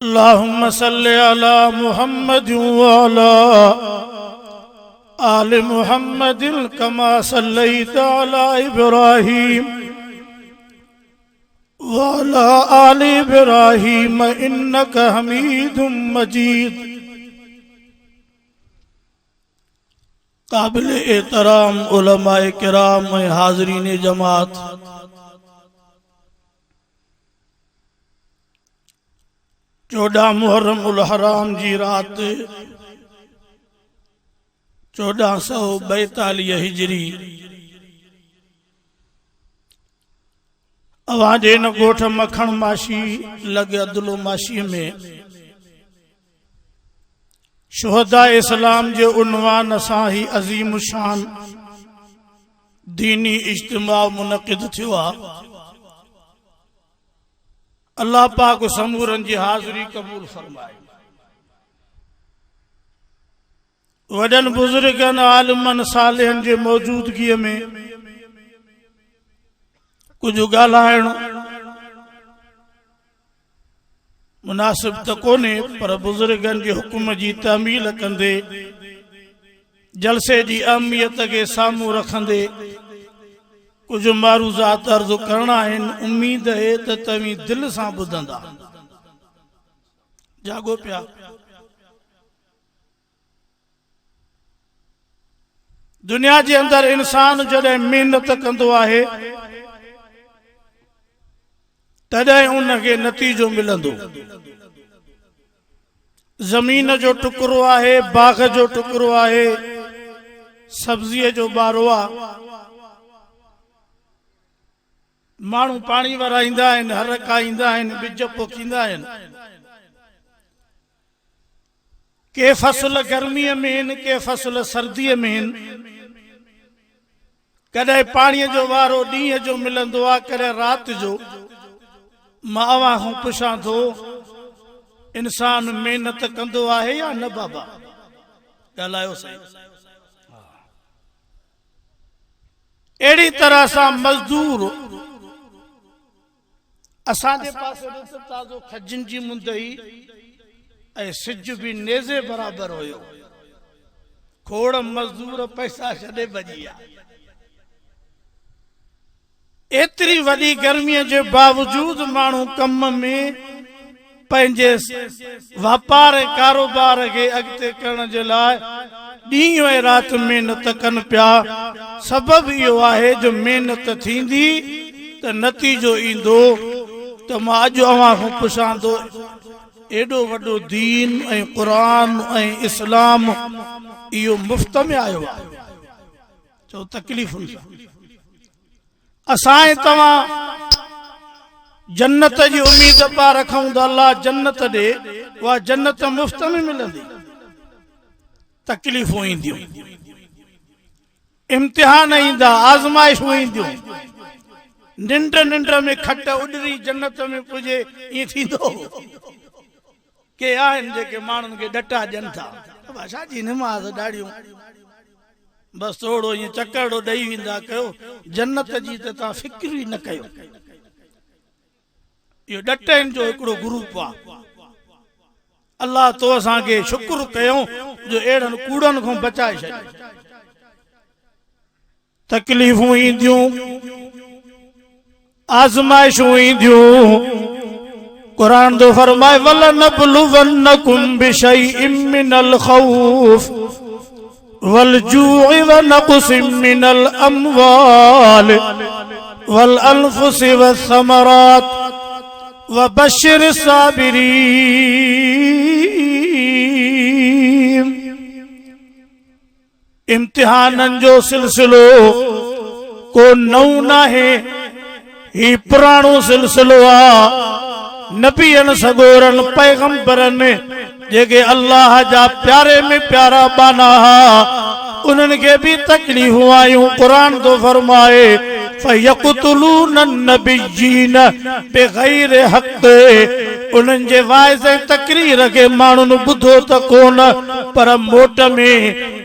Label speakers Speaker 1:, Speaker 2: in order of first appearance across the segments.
Speaker 1: اللهم صل علي محمد وعلي آل محمد كما صليت على إبراهيم وعلى آل إبراهيم إنك حميد مجيد. قابل احترام علماء ڪرام ۽ حاضرين جماعت، 14 محرم الحرام جي رات 1442 هجري اوهان جي هن ڳوٺ مکڻ ماشي لڳ عدلو ماشي ۾ شهداء اسلام جي عنوان سان هي عظيم شان ديني اجتماع منعقد ٿيو آهي. الله پاڪ سمورن جي حاضري قبول فرمائي. وڏن بزرگن عالمن صالحن جي موجودگيء ۾ ڪجهه ڳالهائڻ مناسب ته ڪونهي، پر بزرگن جي حڪم جي تعميل ڪندي، جلسي جي اهميت کي سامهون رکندي ڪجهه معروضات عرض ڪرڻا آهن. اميد اهي ته توهين دل سان ٻڌندا. جاڳو پيا. دنيا جي اندر انسان جڏهن محنت ڪندو آهي تڏهن ان کي نتيجو ملندو. زمين جو ٽڪرو آهي، باغ جو ٽڪرو آهي، سبزيء جو ٻارو آهي، ماڻهو پاڻي ورائيندا آهن، هر ڪاهيندا آهن، ٻج پوکيندا آهن. ڪي فصل گرميء ۾ آهن، ڪي فصل سرديء ۾ آهن. ڪڏهن پاڻيء جو وارو ڏينهن جو ملندو آهي، ڪڏهن رات جو. مان اوهان کان پڇان ٿو، انسان محنت ڪندو آهي يا نه؟ بابا ڳالهايو سائين. اهڙي طرح سان مزدور اسان جي پاسي ڏس ته تازو کجين جي مند هئي ۽ سج به نيزي برابر هيو. کوڙ مزدور پئسا ڇڏي ڀڄي ويا. ايتري وڏي گرميء جي باوجود ماڻهو ڪم ۾ پنهنجي واپار ۽ ڪاروبار کي اڳتي ڪرڻ جي لاء ڏينهن ۽ رات محنت ڪن پيا. سبب اهو آهي جو محنت ٿيندي ته نتيجو ايندو. ته مان اڄ اوهان کان پڇان ٿو، ايڏو وڏو دين ۽ قرآن ۽ اسلام اهو مفت ۾ آيو آهي؟ چئو تڪليفن سان. اسان ۽ توهان جنت جي اميد پيا رکون ته الله جنت ڏي، اها جنت مفت ۾ ملندي؟ تڪليفون اينديون، امتحان ايندا، آزمائشون اينديون. ننڊ ننڊ ۾ کٽ اڏري جنت ۾ پڄي، ائين ٿيندو؟ ڪي آهن جيڪي ماڻهن کي ڏٽا ڏين ٿا، بابا ڇا جي نماز ڏاڙهيون، بس ٿورو ائين چڪرڙو ڏئي ويندا ڪيو، جنت جي ته توهان فڪر ئي نه ڪيو. اهو ڏٽن جو هڪڙو گروپ آ. الله تو اسان کي شڪر ڪيون جو اهڙن ڪوڙن کان بچائي ڇڏيو. تڪليفون اينديون، آزمائشون اينديون. قرآن ٿو فرمائي ولنبلونڪم بشيء من الخوف والجوع ونقص من الاموال والانفس والثمرات وبشر الصابرين. امتحانن جو سلسلو ڪو نئون ناهي، هي پراڻو سلسلو آ. نبين سڳورن پيغمبرن جيڪي الله جا پياري ۾ پيارا ٻانها ها، انهن کي به تڪليفون آيون. قرآن ٿو فرمائي فيقتلون النبيين بغير حق، انهن جي واعظ ۽ تقرير کي ماڻهن ٻڌو ته ڪونه، پر موٽ ۾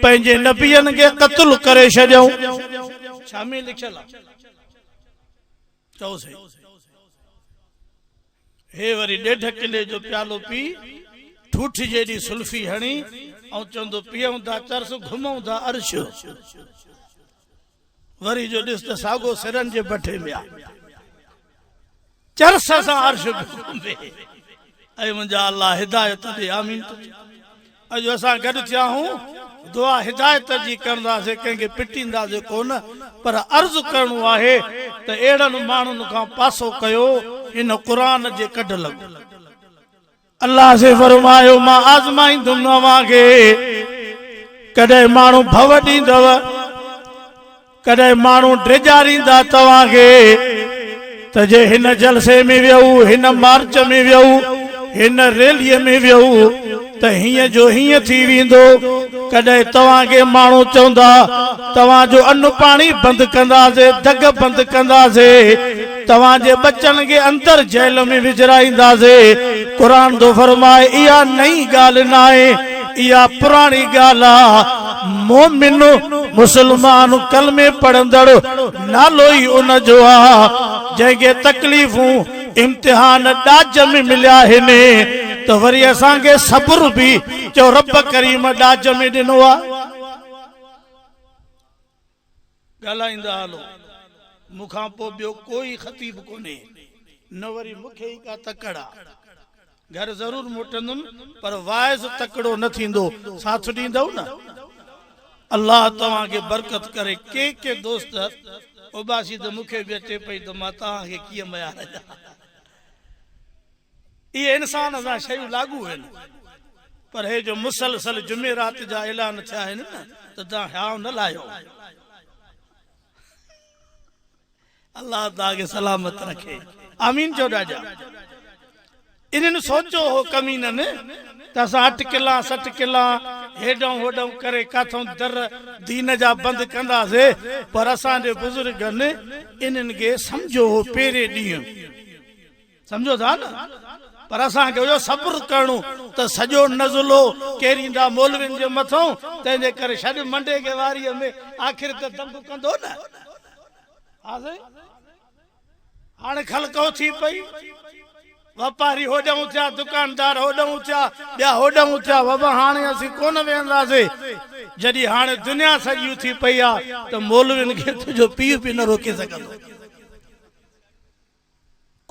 Speaker 1: پنهنجي نبين کي قتل ڪري ڇڏيائون. ڇا ۾ لکيل آ؟ چئو سهي. هي وري ڏيڍ ڪلي جو پيالو پي، ٺوٺ جيڏي سلفي هڻي ۽ چوندو پيئون ٿا چرس، گهمون ٿا عرش. وري جو ڏس ته ساڳو سرن جي بٺي ۾ آ. چرس سان عرش پيو گهمي. اي منهنجا الله هدايت ڏي آمين ته چئو. اڄ اسان گڏ ٿيا آهيون دعا هدايت جي ڪنداسين ڪنهن کي پٽينداسين ڪونه پر عرض ڪرڻو آهي ته اهڙن ماڻهن کان پاسو ڪيو هن قرآن جي ڪڍ لڳو. الله سي فرمايو مان آزمائيندم اوهان کي ڪڏهن ماڻهو ڀؤ ڏيندؤ ڪڏهن ماڻهو ڊيڄاريندا توهان کي ته جي هن جلسي ۾ ويئو، هن مارچ ۾ ويئو، هن ريليء ۾ ويئو ته هيئن جو هيئن ٿي ويندو. ڪڏهن توهان کي ماڻهو چوندا، توهان جو ان پاڻي بند ڪنداسين، دڳ بند ڪنداسين، توهان جي ٻچن کي اندر جيل ۾ وجهرائينداسين. قرآن ٿو فرمائي، اها نئين ڳالهه ناهي، اها پراڻي ڳالهه آ. مومن مسلمان ڪلمي پڙهندڙ نالو ئي ان جو آ جنهن کي تڪليفون امتحان ڏاج ۾ مليا آهن ته وري اسان کي صبر به چئو رب ڪريم ڏاج ۾ ڏنو آ. ڳالهائيندا هلو مون کان پوء ٻيو ڪوئي خطيب ڪونهي نه وري مون کي ئي ڪا تڪڙ آ. گهر ضرور موٽندم پر واعظ تڪڙو نه ٿيندو ساٿ ڏيندؤ نه؟ الله توهان کي برڪت ڪري ڪي ڪي دوست اوٻاسي ته مون کي به اچي پئي ته مان توهان کي ڪيئن ميار ڏيان. اهي انسان سان شيون لاڳو آهن پر هي جو مسلسل جمعرات جا اعلان ٿيا آهن نه ته توهان هيانء نه لاهيو. الله توهان کي سلامت رکي آمين چئو ڏاڏا. انهن سوچيو هو ڪمينن ته اسان اٽڪلان سٽڪلان هيڏانهن هوڏانهن ڪري ڪاٿئون در دين جا بند ڪنداسي پر اسان جي بزرگن انهن کي سمجهيو هو پهرين ڏينهن سمجهو ٿا نه پر اسان کي هيو صبر ڪرڻو ته سڄو نزلو ڪيريندا مولوين جي مٿئون تنهن جي ڪري ڇڏ منڊي کي واريء ۾ آخر ته دنگ ڪندو نه. ها سائين هاڻي خلق اٿي پئي واپاري هوڏانهن ٿيا دڪاندار هوڏانهن ٿيا ٻيا هوڏانهن ٿيا بابا هاڻي اسين ڪونه ويهنداسين جڏهن هاڻي دنيا سڄي اٿي پئي آ ته مولوين کي تنهنجو پيء به نه روڪي سگهندو.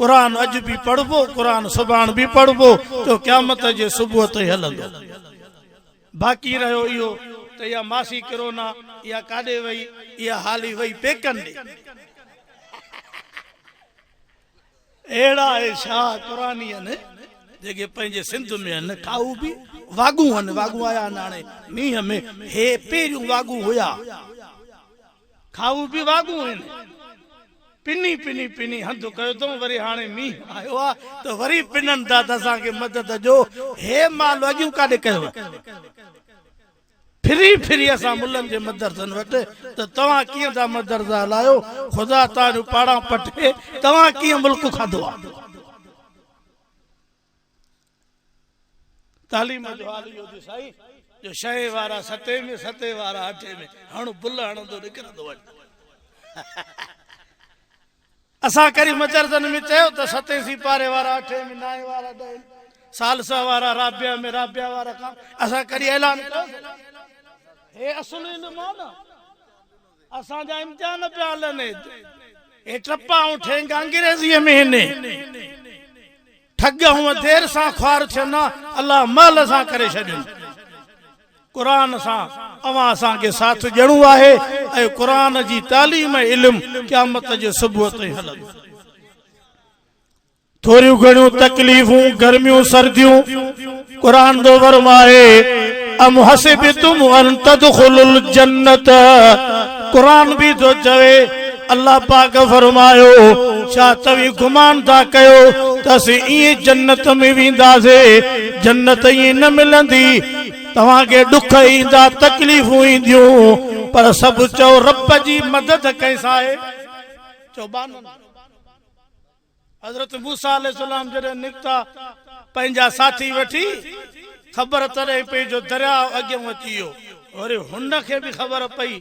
Speaker 1: قرآن اڄ به پڙهبو، قرآن سڀاڻ به پڙهبو ته قيامت جي صبح تائين هلندو. باقي رهيو اهو ته اها ماسي ڪرونا اها ڪاڏي وئي، اها هالي وئي پيڪن ڏي. اهڙا اهي شاهه قرآني آهن جيڪي پنهنجي سنڌ ۾ آهن، کائو به واڳون آهن، واڳون آيا آهن هاڻي مينهن ۾، هي پهريون واڳون هيا. کائو به واڳون هن. پني پني پني هنڌ ڪيو اٿئون وري هاڻي مينهن آيو آ ته وري پنن ٿا ته اسان کي مدد ڏيو. هي مال اڳيون ڪاڏي ڪيو؟ ڦري ڦري اسان ملن جي مدرسن وٽ ته توهان ڪيئن ٿا مدرسا هلايو خدا توهان جون پاڙان پٽي توهان ڪيئن ملڪ کاڌو آ. تعليم جو حال اهو ٿيو سائين جو شهين وارا ستين ۾ ستين وارا اٺين ۾ هڻ بل هڻندو نڪرندو وڃ. اسان ڪري مدرسن ۾ چيو ته ستين سيپاري وارا اٺين ۾ نائين وارا ڏهين ثالثه وارا رابعه ۾ رابعه وارا کان اسان ڪري اعلان ڪيو هي اصل علم آ نه اسان جا امتحان پيا هلن هي ٽپا ۽ ٺينگ انگريزيء ۾ هن ٺڳ هونء دير سان خوار ٿين ها، الله مهل سان ڪري ڇڏين. قرآن سان اوهان اسان کي ساٿ ڏيڻو آهي ۽ قرآن جي تعليم ۽ علم قيامت جي صبح تائين هلندو. ٿوريون گهڻيون تڪليفون، گرميون سرديون، قرآن ٿو فرمائي، ام حسبتم ان تدخلوا الجنة قرآن به ٿو چوي، الله پاڪ فرمايو، ڇا توهين گمان ٿا ڪيو ته اسين ائين جنت ۾ وينداسين؟ جنت ائين نه ملندي، توهان کي ڏک ايندا، تڪليفون اينديون، پر سڀ چئو رب جي مدد ڪنهن سان آهي؟ چئو ٻانهن. حضرت موسيٰ عليه السلام جڏهن نڪتا پنهنجا ساٿي وٺي، خبر تڏهن پئي جو درياء اڳيئون اچي ويو. وري هن کي به خبر پئي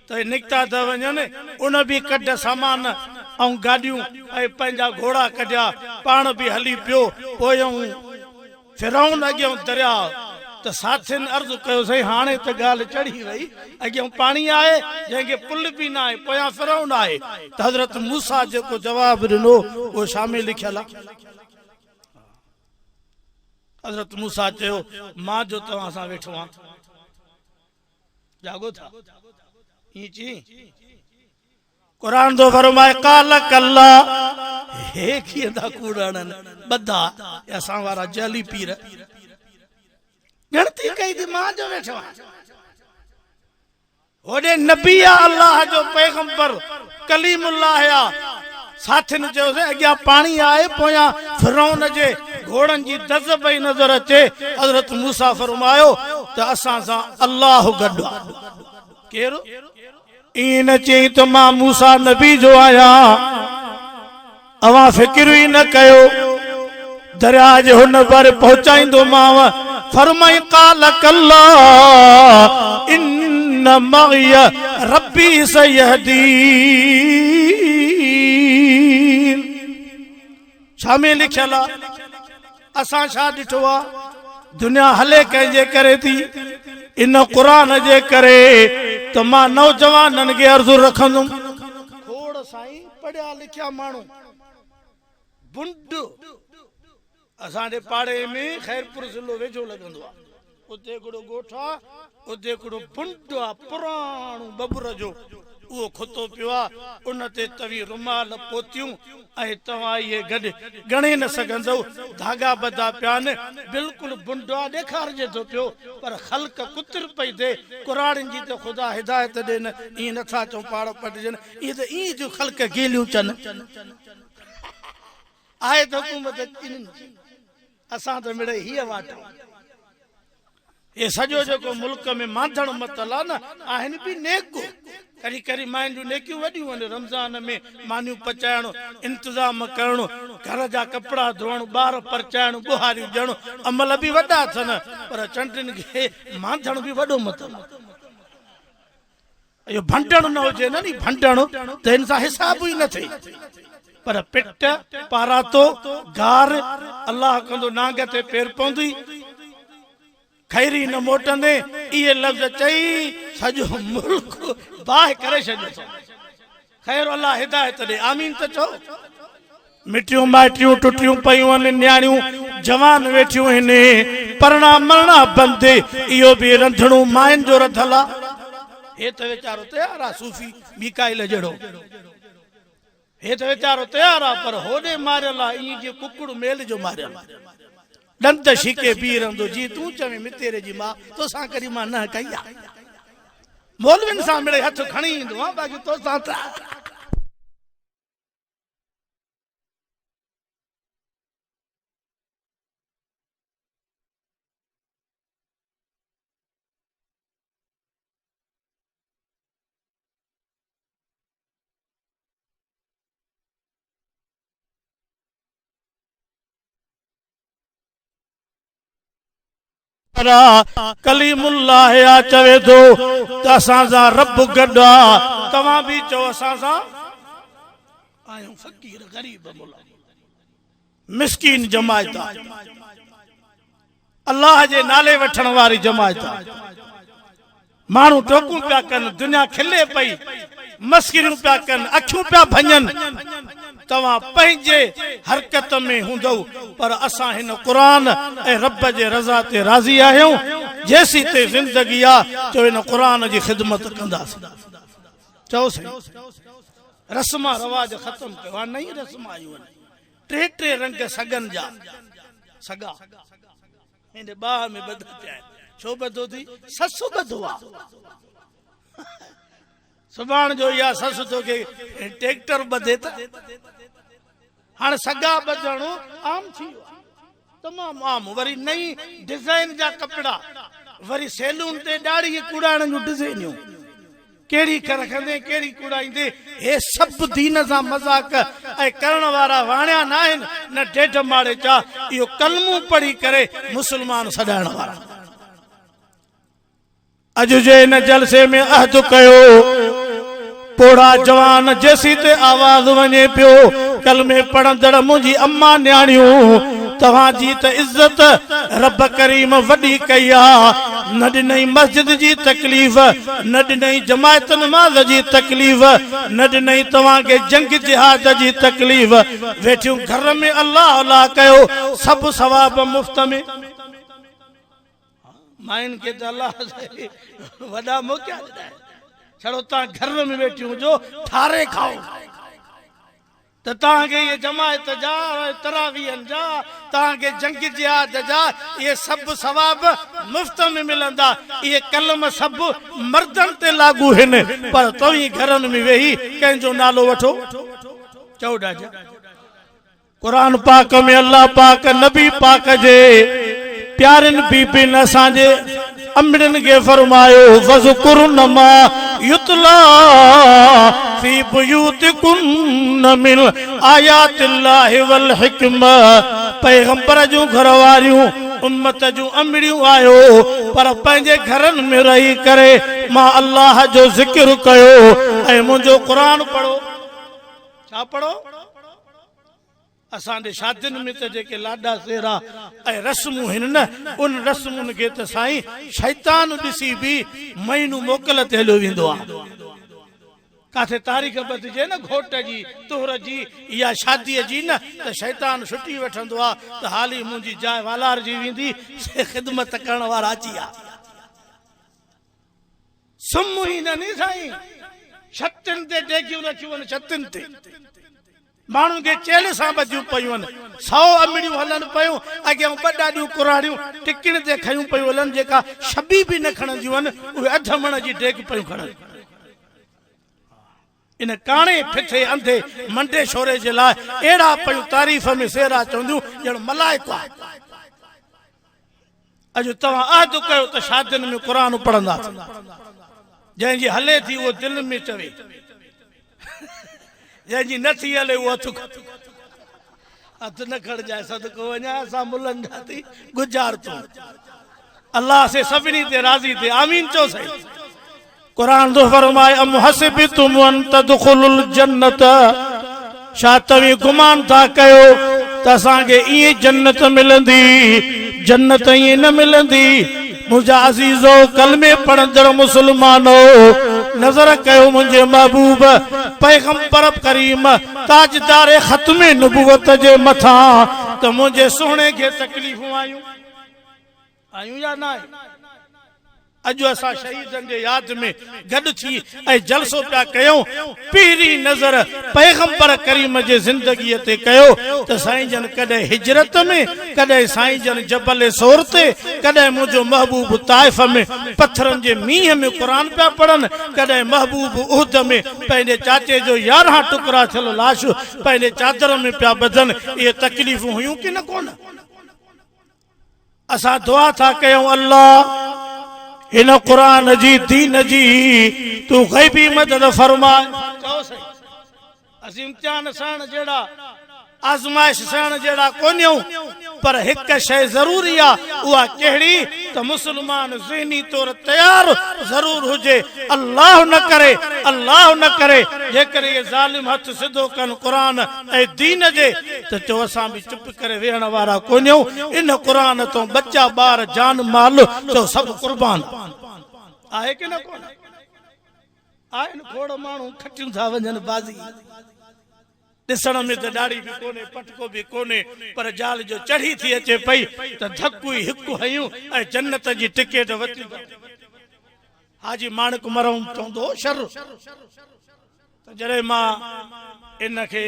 Speaker 1: ته هي نڪتا ٿا وڃن، ان به ڪڍ سامان ۽ گاڏيون ۽ پنهنجا گهوڙا ڪڍيا، پاڻ به هلي پيو. پويون فرعون اڳيون درياء ته ساٿين عرض ڪيو، سائين هاڻي ته ڳالهه چڙهي وئي، اڳيون پاڻي آهي، جنهن کي پل به ناهي، پويان فرعون آهي. ته حضرت موسيٰ جيڪو جواب ڏنو، اهو ڇا ۾ لکيل آهي؟ حضرت موسيٰ چيو، مان جو توهان سان ويٺو آهيان. جاڳو ٿا؟ ائين چئين؟ قرآن ٿو فرمائي، قال ڪلا، هي ڪيئن ٿا ڪوڙ هڻن، ٻڌا اي اسان وارا جعلي پير، ڳڻتي ڪئي ٿي مان جو ويٺو آهيان. هوڏي نبي آ الله جو پيغمبر ڪليم الله آ، ساٿين چيو سائين اڳيان پاڻي آهي پويان فرعون جي گهوڙن جي دز پئي نظر اچي، حضرت موسيٰ فرمايو ته اسان سان الله گڏ آ. ڪير؟ ائين نه چئين ته مان موسيٰ نبي جو آهيان، اوهان فڪر ئي نه ڪيو، درياء جي هن ڀر پهچائيندومانء. فرمائين قال ڪلا ان معي ربي سيهدين. ڇا ۾ لکيل آ؟ اسان ڇا ڏٺو آ؟ دنيا هلي ڪنهن جي ڪري ٿي؟ ان قرآن جي ڪري. ته مان نوجوانن کي عرض رکندم. کوڙ سائين پڙهيا لکيا ماڻهو بنڊ اسان جي پاڙي ۾ خيرپور ضلعو ويجهو لڳندو آ اتي هڪڙو ڳوٺ آ اتي هڪڙو بنڊ آ پراڻو ٻٻر جو اهو کتو پيو آ ان تي توهين رومال پوتيون ۽ توهان اهي گڏ ڳڻي نه سگهندؤ ڌاڳا ٻڌا پيا آهن بلڪل بنڊ آ ڏيکارجي ٿو پيو پر خلق ڪتر پئي ٿئي ڪراڙين جي ته خدا هدايت ڏي نه ائين نٿا چئون پاڙ پٽجن ائين ته ائين ٿيون خلق گيليون چن. آهي ته حڪومت انهن جي، اسان ته مڙئي هيء واٽ آهيون. هي سڄو جيڪو ملڪ ۾ مانڌڻ متل آهي نه، آهن به نيڪ. ڪڏهن ڪڏهن ماين جون نيڪيون وڏيون آهن. رمضان ۾ مانيون پچائڻ، انتظام ڪرڻ، گهر جا ڪپڙا ڌوئڻ، ٻار پرچائڻ، ٻهاريون ڏيڻ، عمل به وڏا اٿن، پر چنڊين کي مانڌڻ به وڏو متل آهي. اهو ڀنڊڻ نه هجي نه ني ڀنڊڻ ته هن سان حساب ئي نه ٿئي پر پٽ پاراتو گار الله ڪندو نانگ تي پير پوندي خيري نه موٽندي اهي لفظ چئي سڄو ملڪ باهه ڪري ڇڏيو اٿو. خير الله هدايت ڏي آمين ته چئو. مٽيون مائٽيون ٽٽيون پيون آهن، نياڻيون جوان ويٺيون هن، پرڻا مرڻا بند، اهو به رنڌڻو ماين جو رڌل آ. هي ته ويچارو تيار آ صوفي ميڪائيل جهڙو، هي ته ويچارو تيار آ پر هوڏي ماريل آ ائين جيئن ڪڪڙ ميل جو ماريل آ. ڏند ڇڪي بيهي رهندو جيئن تون چوين متيري جي ماء توسان ڪڏهن مان ننهن ڪئي آ. مولوين سان مڙئي هٿ کڻي ايندو آ باقي توسان ته. ڪليم الله آ چوي ٿو ته اسان سان رب گڏ آ، توهان به چئو اسان سان آهيون فقير غريب ملا مسڪين جماعت آ، الله جي نالي وٺڻ واري جماعت آ. ماڻهو ٽوڪون پيا ڪن، دنيا کلي پئي، مسخريون پيا ڪن، اکيون پيا ڀڃن، توهان پنهنجي حرڪت ۾ هوندؤ، پر اسان هن قرآن ۽ رب جي رضا تي راضي آهيون، جيسيتائين زندگي آ چئو هن قرآن جي خدمت ڪنداسين. چئو سائين رسما رواج ختم ڪيو، هاڻ نئين رسم آيون آهن، ٽي ٽي رنگ سڳن جا، سڳا. هن باهه ۾ ٻڌا پيا آهن. ڇو ٻڌو ٿي؟ سس ٻڌو آ. سڀاڻ جو اها سس توکي ٽيڪٽر ٻڌي ته هاڻ سڳا ٻڌڻ عام ٿي ويو آ. تمام عام. وري نئين ڊزائين جا ڪپڙا، وري سيلون تي ڏاڙهي ڪوڙائڻ جون ڊزائينيون. ڪهڙي کر رکندين، ڪهڙي ڪوڙائيندين، هي سڀ دين سان مذاق ۽ ڪرڻ وارا واڻيا ناهن نه ڊيڍ ماڙيچا، اهو ڪلمون پڙهي ڪري مسلمان سڏائڻ وارا. اڄ جي هن جلسي ۾ عهد ڪيو. پوڙها جوان جيسين تي آواز وڃي پيو، ڪلمي پڙهندڙ منهنجي اما نياڻيون، توهان جي ته عزت رب ڪريم وڏي ڪئي آ، نه ڏنئي مسجد جي تڪليف، نه ڏنئي جماعت نماز جي تڪليف، نه ڏنئي توهان کي جنگ جهاد جي تڪليف، ويٺيون گهر ۾ الله الله ڪيو، سڀ ثواب مفت ۾. ماين کي ته الله سائين وڏا موقعا ڏنا آهن. ڇڙو توهان گهر ۾ ويٺيون هجو ٺاري کائو ته توهان کي اهي جماعت جا تراويحن جا توهان کي جنگ جهاد جا اهي سڀ ثواب مفت ۾ ملندا. اهي قلم سڀ مردن تي لاڳو هن پر توهين گهرن ۾ ويهي ڪنهن جو نالو وٺو؟ چئو ڏاجا. قرآن پاڪ ۾ الله پاڪ نبي پاڪ جي پيارين بيبين اسان جي امڙين کي فرمايو وذڪرن ما يتليٰ في بيوتڪن من آيات الله والحڪمة پيغمبر جون گهر واريون امت جون امڙيون آهيو پر پنهنجي گهرن ۾ رهي ڪري مان الله جو ذڪر ڪيو ۽ منهنجو قرآن پڙهو. ڇا پڙهو؟ اسان جي شادين ۾ ته جيڪي لاڏا سهرا ۽ رسمون هن نه، ان رسمن کي ته سائين شيطان ڏسي به مهينو موڪل تي هليو ويندو آ. ڪاٿي تاريخ ٻڌجي نه گهوٽ جي، طهر جي يا شاديء جي نه ته شيطان ڇٽي وٺندو آ ته حالي منهنجي جاء والارجي ويندي، سي خدمت ڪرڻ وارا اچي ويا. سمهه ئي نه ني سائين. ڇتين تي ڊيگهيون رکيون آهن ڇتين تي. ماڻهن کي چيلهه سان ٻڌيون پيون آهن. سئو امڙيون هلن پيون، اڳيان ٻه ڏاڏيون ڪراڙيون ٽڪڻ تي کنيون پيون هلن جيڪا شبي به نه کڻنديون آهن اهي اڌ مڻ جي ڊيگهه پيون کڻن. ان ڪاڻي ڦٿي انڌي منڊي شوري جي لاء اهڙا پيون تعريف ۾ سهرا چونديون ڄڻ ملائڪ آ. اڄ توهان عهد ڪيو ته شادين ۾ قرآن پڙهنداسين. جنهن جي هلي ٿي اهو دل ۾ چوي. جنهن جي نه ٿي هلي اهو هٿ کڻي. هٿ نه کڻجانء صدقو وڃان اسان ملن جا ٿي ڳجهار تون. الله سي سڀني تي راضي ٿئي آمين چئو سائين. قرآن ٿو فرمائي ام حسبتم ان تدخلوا الجنت ڇا توهين گمان ٿا ڪيو ته اسان کي ائين جنت ملندي جنت ائين نه ملندي منهنجا عزيزو ڪلمي پڙهندڙ مسلمانو نظر ڪيو منهنجي محبوب پيغمبر ڪريم تاجدار ختم نبوت جي مٿان ته منهنجي سهڻي کي تڪليفون آيون آيون يا ناهي؟ اڄ اسان شهيدن جي ياد ۾ گڏ ٿي ۽ جلسو پيا ڪيون، پهرين نظر پيغمبر ڪريم جي زندگيء تي ڪيو ته سائين جن ڪڏهن هجرت ۾، ڪڏهن سائين جن جبل ثور تي، ڪڏهن منهنجو محبوب طائف ۾ پٿرن جي مينهن ۾ قرآن پيا پڙهن، ڪڏهن محبوب احد ۾ پنهنجي چاچي جو يارهن ٽڪرا ٿيل لاش پنهنجي چادر ۾ پيا ٻڌن، اهي تڪليفون هيون ڪي نه ڪونه؟ اسان دعا ٿا ڪيون الله هن قرآن جي دين جي تون غيبي مدد فرماء. چئو سائين اسين امتحان سهڻ جهڙا آزمائش سهڻ جهڙا ڪونهيون پر هڪ شيء ضروري آ اها ڪهڙي ته مسلمان ذهني طور تيار ضرور هجي الله نه ڪري الله نه ڪري جيڪڏهن اهي ظالم هٿ سڌو ڪن قرآن ۽ دين جي ته چئو اسان به چپ ڪري ويهڻ وارا ڪونهيون، ان قرآن تون ٻچا ٻار جان مال چئو سڀ قربان. آهي ڪي نه ڪونه؟ آهن کوڙ ماڻهو کٽيون ٿا وڃن بازي. ڏسڻ ۾ ته ڏاڙهي به ڪونهي پٽڪو به ڪونهي پر جال جو چڙهي ٿي اچي پئي ته ڌڪ ئي هڪ هنيون ۽ جنت جي ٽڪيٽ وتي ٿا. حاجي ماڻڪ مرحوم چوندو هو شر ته جڏهن مان ان کي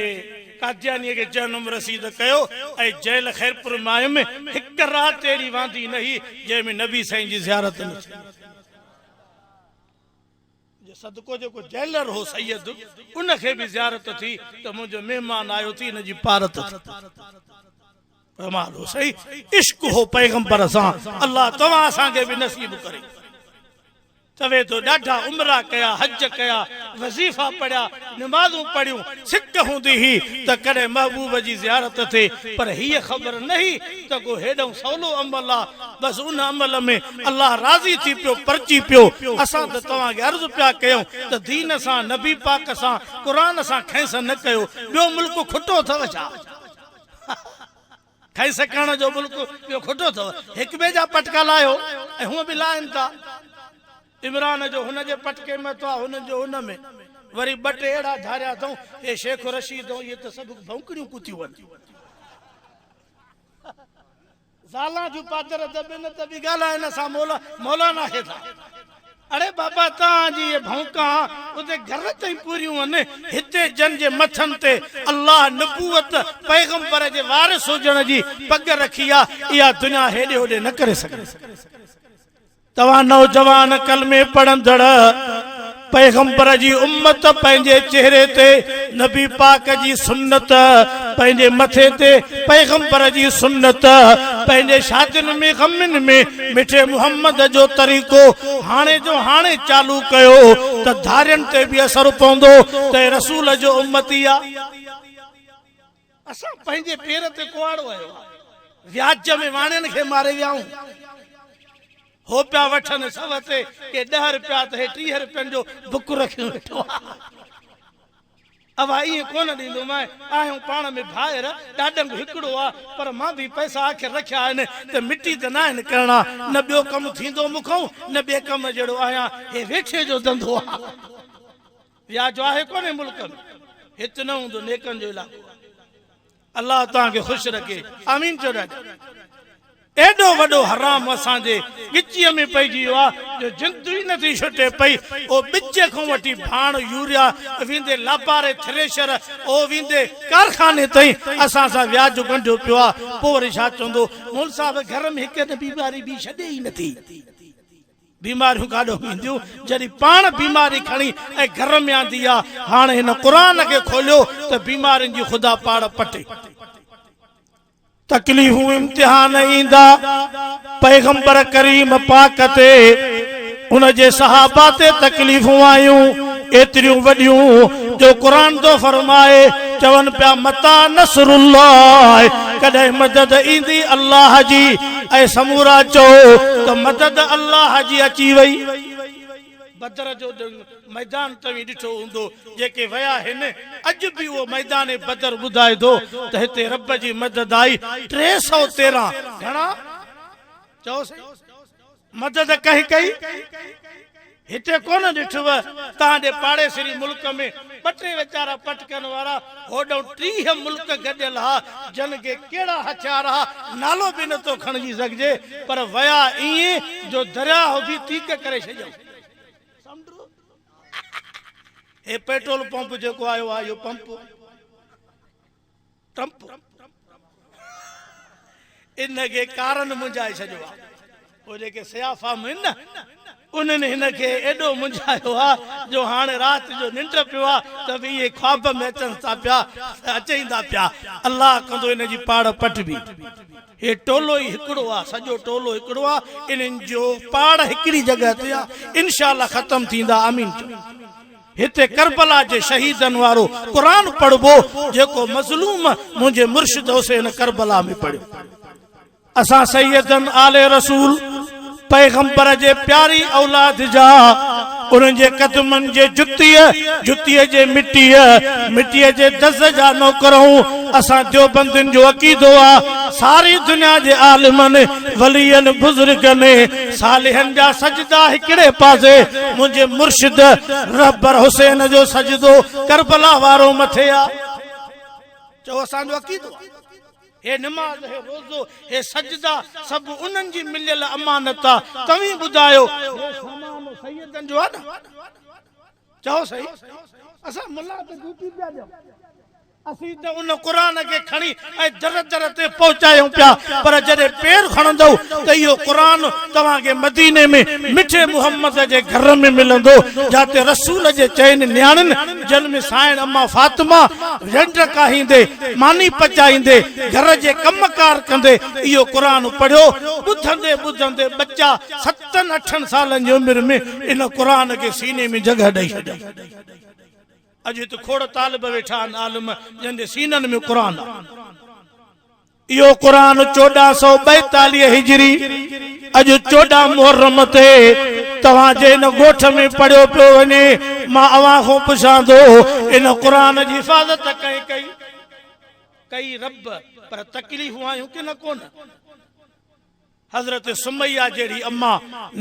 Speaker 1: قاديانيء کي جهنم رسيد ڪيو ۽ جيل خيرپور ۾ آيم، هڪ رات اهڙي واندي نه هئي جنهن ۾ نبي سائين جي زيارت نه ٿي. صدقو جيڪو جيلر هو سيد ان کي به زيارت ٿي ته منهنجو مهمان آيو ٿي ان جي پارت ٿي. ڪمال هو سائين عشق هو پيغمبر سان الله توهان اسان کي به نصيب ڪري. چوي ٿو ڏاڍا عمرا ڪيا حج ڪيا وظيفا پڙهيا، نمازون پڙهيون، سڪ هوندي هئي ته ڪڏهن محبوب جي زيارت ٿئي، پر هيء خبر نه هئي ته ڪو هيڏئون سولو عمل آ، بس ان عمل ۾ الله راضي ٿي پيو، پرچي پيو. اسان ته توهان کي عرض پيا ڪيون ته دين سان، نبي پاڪ سان، قرآن سان کئنس نه ڪيو، ٻيو ملڪ کٽو اٿو ڇا؟ کئنس ڪرڻ جو ملڪ ٻيو کٽو اٿو؟ هڪ ٻئي جا پٽڪا لاهيو ۽ هونء به لاهين ٿا. عمران جو هن جي پٽڪي ۾ اٿو آ، هن جو ان ۾. وري ٻه ٽي اهڙا ڌاريا اٿئون، هي شيخ رشيد ۽ اهي ته سڀ ڀونڪڙيون ڪتيون آهن. زالان جون پادر دٻين ته به ڳالهائين اسان مولانا کي ٿا. اڙي بابا توهان جي اهي ڀونڪان اتي گهر تائين پوريون آهن، هتي جن جي مٿن تي الله نبوت پيغمبر جي وارث هجڻ جي پڳ رکي آ، اها دنيا هيڏي هوڏي نه ڪري سگهندي. توهان نوجوان ڪلمي پڙهندڙ پيغمبر جي امت پنهنجي چهري تي نبي پاڪ جي سنت، پنهنجي مٿي تي پيغمبر جي سنت، پنهنجي شادين ۾ غمين ۾ مٺي محمد جو طريقو هاڻي جو هاڻي چالو ڪيو ته ڌارين تي به اثر پوندو ته رسول جو امتي آ. اسان پنهنجي پير تي ڪهاڙو هنيو آ. وياج ۾ واڻين کي ماري ويا آهيون. هو پيا وٺن سو تي ڪي ڏهه رپيا ته هي 30 رپين جو بڪ رکيو ويٺو آ. اوا ائين ڪونه ڏيندومانء. آهيون پاڻ ۾ ڀائر، ڏاڏنگ هڪڙو آ، پر مان به پئسا آخر رکيا آهن ته مٽي ته ناهن ڪرڻا. نه ٻيو ڪم ٿيندو مون کئون، نه ٻئي ڪم جهڙو آهيان. هي ويٺي جو ڌنڌو آ. وياج آهي ڪونهي ملڪ ۾، هت نه هوندو، نيڪن جو علائقو آهي. الله توهان کي خوش رکي، آمين چئو ڏاڏا. ايڏو وڏو حرام اسان جي ڳچيء ۾ پئجي ويو آهي جو جند ئي نٿي ڇٽي پئي. او ٻج کان وٺي ڀاڻ، يوريا، ويندي لاباري، ٿريشر، او ويندي ڪارخاني تائين اسان سان وياج ڳنڍيو پيو آهي. پوء وري ڇا چوندو مول صاحب گهر ۾ هڪ نه بيماري ٻي ڇڏي ئي نٿي. بيماريون ڪاڏو وينديون جڏهن پاڻ بيماري کڻي ۽ گهر ۾ آندي آ. هاڻ هن قرآن کي کوليو ته بيمارين جي خدا پاڙ پٽي. تڪليفون امتحان ايندا پيغمبر ڪريم پاڪ تي ان جي صحابه تي تڪليفون آيون ايتريون وڏيون جو قرآن ٿو فرمائي چون پيا متيٰ نصر الله ڪڏهن مدد ايندي الله جي اي سمورا چئو ته مدد الله جي اچي وئي. بدر جو ميدان توهين ڏٺو هوندو، جيڪي ويا هن، اڄ به اهو ميدان بدر ٻڌائي ٿو ته هتي رب جي مدد آئي، 313 گهڻا؟ چئو سهي. مدد ڪنهن ڪئي؟ هتي ڪونه ڏٺو توهان جي پاڙيسري ملڪ ۾ ٻه ٽي ويچارا پٽڪن وارا هوڏئون 30 ملڪ گڏيل ها جن کي ڪهڙا هٿيار ها نالو به نٿو کڻجي سگهجي پر ويا ائين جو درياهه به تيڪ ڪري ڇڏيائون. سمنڊ هي پيٽرول پمپ جيڪو آيو آهي اهو پمپ ٽرمپ ان کي ڪارن منجهائي ڇڏيو آ. پوء جيڪي سياه فام آهن نه انهن هن کي ايڏو منجهايو آ جو هاڻي رات جو ننڊ پيو آ ته به اهي خواب ۾ اچن ٿا پيا ته اچيندا پيا. الله ڪندو ان جي پاڙ پٽبي. هي ٽولو ئي هڪڙو آ، سڄو ٽولو هڪڙو آ، انهن جو پاڙ هڪڙي جڳهه تي آ، انشاء الله ختم ٿيندا. آمين چئو. هتي ڪربلا جي شهيدن وارو قرآن پڙهبو جيڪو مظلوم منهنجي مرشد حسين ڪربلا ۾ پڙهيو. اسان سيدن آل رسول پيغمبر جي پياري اولاد جا انهن جي قدمن جي جتيء، جتيء جي مٽيء، مٽيء جي دز جا نوڪر هون. اسان ديوبندين جو عقيدو آ ساري دنيا جي عالمن، ولين، بزرگن، صالحن جا سجدا هڪڙي پاسي، منهنجي مرشد رهبر حسين جو سجدو ڪربلا وارو مٿي آ. چئو اسان جو عقيدو آ. هي نماز، هي روزو، هي سجدا سڀ انهن جي مليل امانت آ. توهين ٻڌايو هي سامان سيدن جو آ نه؟ چئو سهي. اسان ملا ته ڊيوٽي پيا ڏيون. اسين ته ان قرآن کي کڻي ۽ در در تي پهچايون پيا، پر جڏهن پير کڻندؤ ته اهو قرآن توهان کي مديني ۾ مٺي محمد جي گهر ۾ ملندو، جاتي رسول جي چئن نياڻين، جن ۾ سائڻ اما فاطمه رنڊ ڪاهيندي، ماني پچائيندي، گهر جي ڪم ڪار ڪندي اهو قرآن پڙهيو، ٻڌندي ٻڌندي ٻچا ستن اٺن سالن جي عمر ۾ ان قرآن کي سيني ۾ جڳهه ڏئي ڇڏيائين. اڄ هت کوڙ طالب ويٺا آهن عالم جن جي سينن ۾ قرآن آ. اهو قرآن 1442 هجري اڄ 14 محرم تي توهان جي هن ڳوٺ ۾ پڙهيو پيو وڃي. مان اوهان کان پڇان ٿو ان قرآن جي حفاظت ڪنهن ڪئي؟ ڪئي رب پر تڪليفون آيون ڪي نه ڪونه؟ حضرت سميه جهڙي اما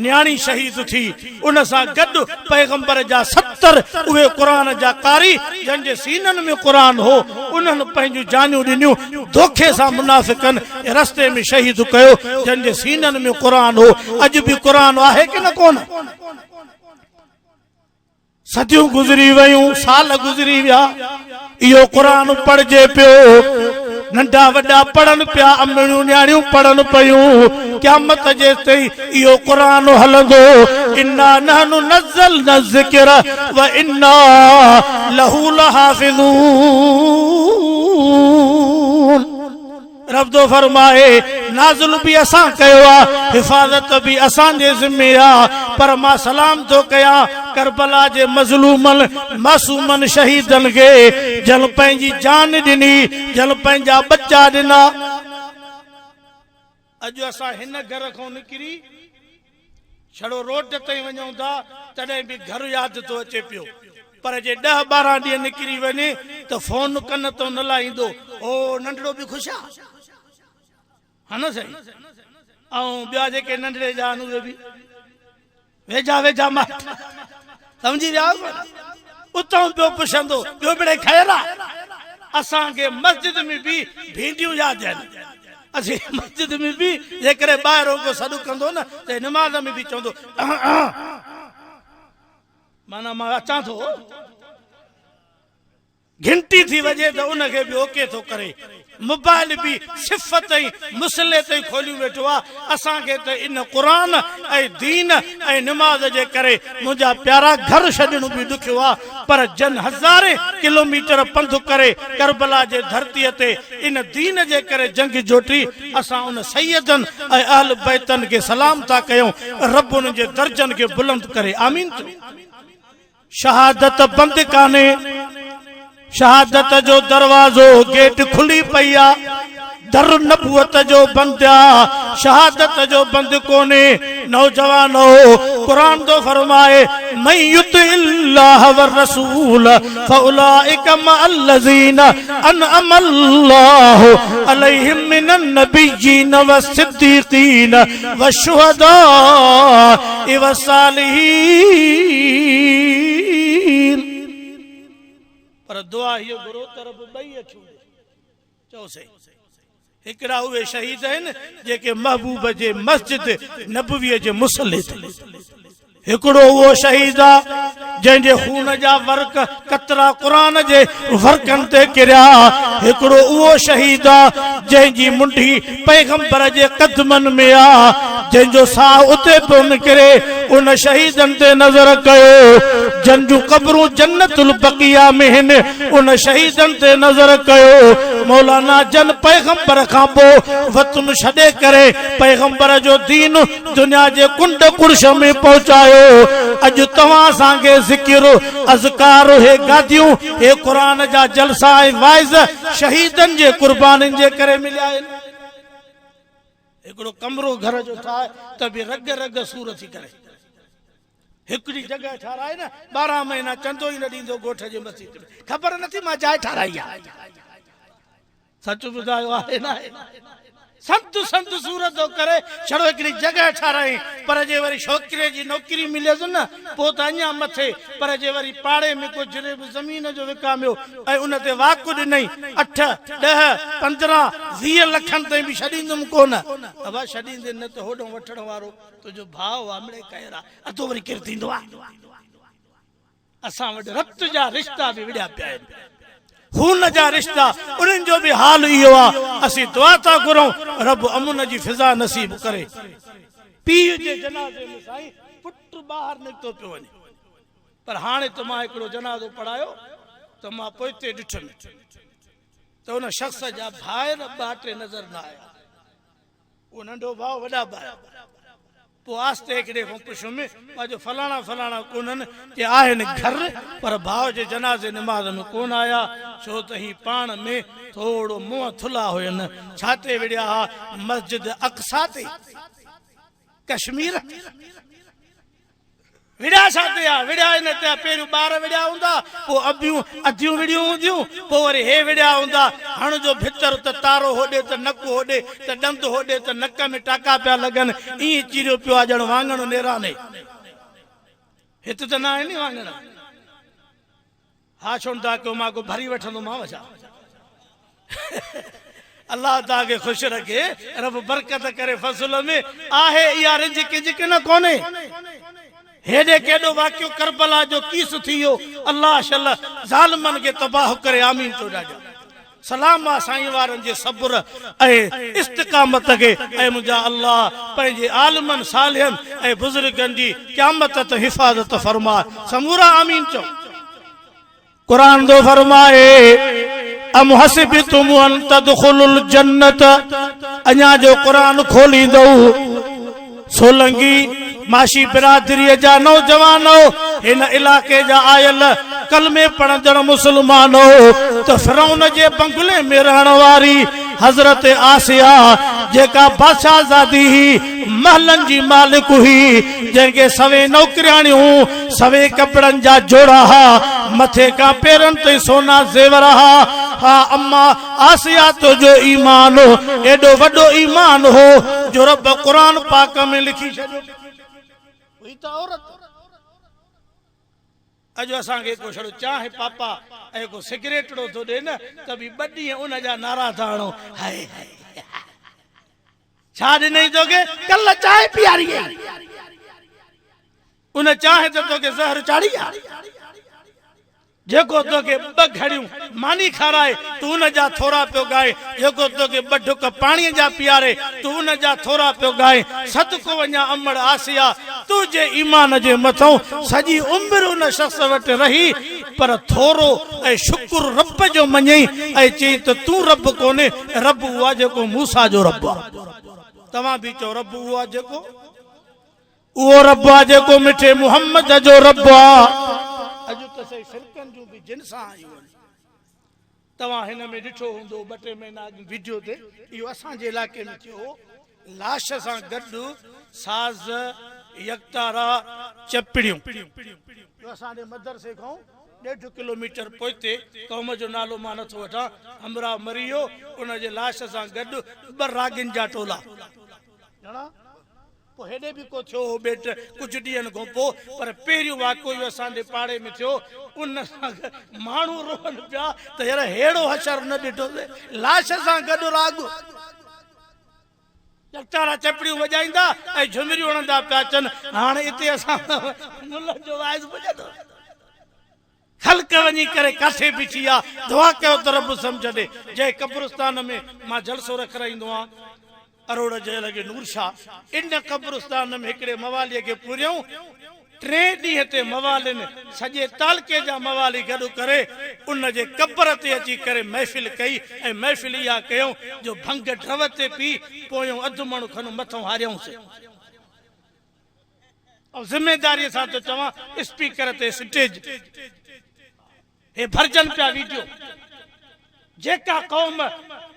Speaker 1: نياڻي شهيد ٿي، ان سان گڏ پيغمبر جا 70 اهي قرآن جا قاري جن جي سينن ۾ قرآن هو، انهن پنهنجون جانيون ڏنيون، دوکي سان منافقن رستي ۾ شهيد ڪيو، جن جي سينن ۾ قرآن هو، اڄ به قرآن آهي ڪي نه ڪونه؟ صديون گذري ويون، سال گذري ويا، اهو قرآن پڙهجي پيو، ننڍا وڏا پڙهن پيا، امڙيون نياڻيون پڙهن پيون، قيامت جيستائين اهو قرآن هلندو، انا نحن نزلنا الذڪر وانا له لحافظون. رب ٿو فرمائي، نازل به اسان ڪيو آ، حفاظت به اسان جي ذمي آ، پر مان سلام ٿو ڪيان ڪربلا جي مظلومن، معصومن شهيدن کي، جن پنهنجي جان ڏني، جن پنهنجا ٻچا ڏنا. اڄ اسان هن گهر کان نڪري ڇڙو روڊ تائين وڃون ٿا، تڏهن به گهر ياد ٿو اچي پيو. پر جي ڏهه ٻارهن ڏينهن نڪري وڃي ته فون ڪن تون نه لاهيندو. او ننڍڙو به خوش آ. ها نه سائين؟ ۽ ٻيا جيڪي ننڍڙي جا آهن اهي به ويجها ويجها مائٽ سمجهي ويا آهيو نه؟ اتان پيو پڇندو ٻيو مڙئي خير آ؟ اسان کي مسجد ۾ به ڀينڊيون ياد آهن. اسين مسجد ۾ به جيڪڏهن ٻاهرون ڪو سڏ ڪندو نه ته نماز ۾ به چوندو معنيٰ مان اچان ٿو. گهنٽي ٿي وڄي ته ان کي به اوڪي ٿو ڪري. موبائل به صف تائين مصلي تائين کوليون ويٺو آ. اسان کي ته ان قرآن ۽ دين ۽ نماز جي ڪري منهنجا پيارا گهر ڇڏڻ به ڏکيو آ پر جن هزارين ڪلوميٽر پنڌ ڪري ڪربلا جي ڌرتي تي ان دين جي ڪري جنگ جوٽي اسان ان سيدن ۽ اهل بيتن کي سلام ٿا ڪيون رب انهن جي درجن کي بلند ڪري آمين چئو. شهادت بند ڪانهي، شهادت جو دروازو، گيٽ، کلي پئي آ، در نبوت جو بند آ، شهادت جو بند ڪونهي. نوجوانو! قرآن ٿو فرمائي، من يطع الله والرسول فاولئک مع الذين انعم الله عليهم من النبيين والصديقين والشهداء والصالحين. پر دعا هيء گهرو ته رب ٻئي اکيون ڏي. چئو سهي. هڪڙا اهي شهيد آهن جيڪي محبوب جي مسجد نبويء جي مصلي تي. هڪڙو اهو شهيد آ جنهن جي خون جا ورق قطرا قرآن جي ورقن تي ڪريا. هڪڙو اهو شهيد آ جنهن جي منڍي پيغمبر جي قدمن ۾ آ، جنهن جو ساهه اتي پيو نڪري. ان شهيدن تي نظر ڪيو جن جون قبرون جنت البقيع ۾ هن. ان شهيدن تي نظر ڪيو مولانا جن پيغمبر کان پوء وطن ڇڏي ڪري پيغمبر جو دين دنيا جي ڪنڊ ڪڙڇ ۾ پهچايو. اڄ توهان اسان کي ذڪر، اذڪار، هي گاديون، هي قرآن جا جلسا ۽ واعظ شهيدن جي قربانين جي ڪري مليا آهن. هڪڙو ڪمرو گهر جو ٺاهه ته به رڳ رڳ سور ٿي ڪري. هڪڙي جڳهه ٺاراهي نه 12 مهينا چندو ئي نه ڏيندو ڳوٺ جي مسجد ۾. خبر نٿي مان جاء ٺاراهي آهي. سچ ٻڌايو آهي ناهي؟ سنت سنت صورت ٿو ڪري ڇڙو هڪڙي جڳهه ٺاراهين پر جي وري ڇوڪري جي نوڪري مليس نه پوء ته اڃا مٿي پر جي وري پاڙي ۾ ڪو جريب زمين جو وڪاميو ۽ ان تي واڪ ڏنئي 8، 10، 15، 20 لکن تائين به ڇڏيندم ڪونه. ابا ڇڏيندين نه ته هوڏهون وٺڻ وارو تنهنجو ڀاء آ مڙئي خير آ اڌو وري ڪير ٿيندو آ. اسان وٽ رت جا رشتا به وڙهيا پيا آهن. خون جا رشتا انهن جو به حال اهو آ. اسين دعا ٿا گهرون رب امن جي فضا نصيب ڪري. پيء جي جنازي ۾ سائين پٽ ٻاهر نڪتو پيو وڃي پر هاڻي ته مان هڪڙو جنازو پڙهايو ته مان پوئتي ڏٺم ته ان شخص جا ڀائر ٻه ٽي نظر نه آيا. اهو ننڍو ڀاء وڏا ڀاء. پوء آهستي هڪڙي کان پڇيم، مان چيو فلاڻا فلاڻا ڪونهن؟ چي آهن گهر پر ڀاء جي جنازي نماز ۾ ڪونه آيا، ڇو ته هي پاڻ ۾ ٿورو منهن ٿلها هين. ڇا تي وڙهيا ها؟ مسجد اقصيٰ تي؟ ڪشمير تي؟ وڙهيا ڇا تي ها؟ وڙهيا ان تي ها، پهريون ٻار وڙهيا هوندا، پوء ابيون اديون وڙهيون هونديون، پوء وري هي وڙهيا هوندا. هڻ جو ڀتر ته تارو هوڏي ته نڪ هوڏي ته ڏند هوڏي ته نڪ ۾ ٽاڪا پيا لڳن، ائين چيريو پيو آ ڄڻ واڱڻ نيراني. هت ته ناهن ني واڱڻ. ها ڇو نٿا ڪيو مان ڪو ڀري وٺندومانو ڇا؟ الله توهان کي خوش رکي رب برڪت ڪري فصل ۾ آهي اها رزق ڪجڪ نه ڪونهي هيڏي ڪيڏو واقعو ڪربلا جو ڪيس ٿي ويو الله شل ظالمن کي تباهه ڪري آمين چئو ڏاڍا سلام آ سائين وارن جي صبر ۽ استقامت کي اي منهنجا الله پنهنجي عالمن صالحن ۽ بزرگن جي قيامت تائين حفاظت فرماء سمورا آمين چئو. قرآن ٿو فرمائي ام حسبتم ان تدخلوا الجنت اڃا جو قرآن کوليندؤ سولنگي معاشي برادريء جا نوجوانو! هن علائقي جا آيل ڪلمي پڙهندڙ مسلمانو! ته فرعون جي بنگلي ۾ رهڻ واري حضرت آسيه جيڪا بادشاهزادي هئي، محلن جي مالڪ هئي، جنهن کي سوين نوڪرياڻيون، سوين ڪپڙن جا جوڙا ها، مٿي کان پيرن تائين سونا زيور ها، ها اما! آسيا تنهنجو ايمان ايڏو وڏو ايمان هو جو رب قرآن پاڪ ۾ لکي ڇڏيو. هئي ته عورت. اڄ اسان کي ڪو ڇڙو چانهه پاپا ۽ ڪو سگريٽڙو ٿو ڏي نه ته به ٻه ڏينهن ان جا نعرا ٿا هڻون هائي هائي. ڇا ڏنئي توکي؟ ڪلهه چانهه پياري هئي. ان چانهه ته توکي زهر چاڙهي آ. جيڪو توکي ٻه گهڙيون ماني کارائي، تون ان جا ٿورا پيو ڳائين. جيڪو توکي ٻه ڍڪ پاڻيء جا پياري، تون ان جا ٿورا پيو ڳائين. صدقو وڃان امڙ آسيا، تنهنجي ايمان جي مٿئون سڄي عمر ان شخص وٽ رهي، پر ٿورو ۽ شڪر رب جو مڃيئي ۽ چيئي ته تون رب ڪونهين، رب اهو آ جيڪو موسيٰ جو رب آ. توهان به چئو رب اهو آ جيڪو. اهو رب آ جيڪو مٺي محمد جو رب آ. اڄ ته سهي فرقن جون به جنسان آيون آهن. توهان هن ۾ ڏٺو هوندو ٻه ٽي مهينا اڳ وڊيو تي اهو اسان جي علائقي ۾ ٿيو هو لاش سان گڏ ساز يڪتارا چپڙيون اهو اسان جي مدرسي کان ڏيڍ ڪلو ميٽر پوئتي قوم جو نالو مان نٿو وٺان همراهه مري ويو ان جي لاش سان گڏ ٻه راڳين جا ٽولا گهڻا پوء هيڏي به ڪو ٿيو هو ٻيٽ ڪجهه ڏينهن کان پوء پر پهريون واقعو اهو اسان جي پاڙي ۾ ٿيو ان سان ماڻهو روئن پيا ته يار ههڙو حشر نه ڏٺوسين لاش سان گڏ راڳ يڪتارا چپڙيون وڄائيندا ۽ جهمريون هڻندا پيا اچن هاڻ اتي اسان ملن جو واعظ پڄندو خلق وڃي ڪري ڪاٿي بيٺي آ دعا ڪيو ته رب سمجهه ڏي جنهن قبرستان ۾ مان جلسو رکرائيندو آن اروڙ جي لڳي نور شاهه ان قبرستان ۾ هڪڙي موالي کي پوريائون ٽئين ڏينهن تي موالين سڄي تعلقي جا موالي گڏ ڪري ان جي قبر تي اچي ڪري محفل ڪئي ۽ محفل اها ڪيائون جو ڀنگ ڍو تي پي پويون اڌ مڻ کن مٿئون هاريائونس. آئون ذميداريء سان ٿو چوان اسپيڪر تي اسٽيج هي ڀرجن پيا ويڊيو جيڪا قوم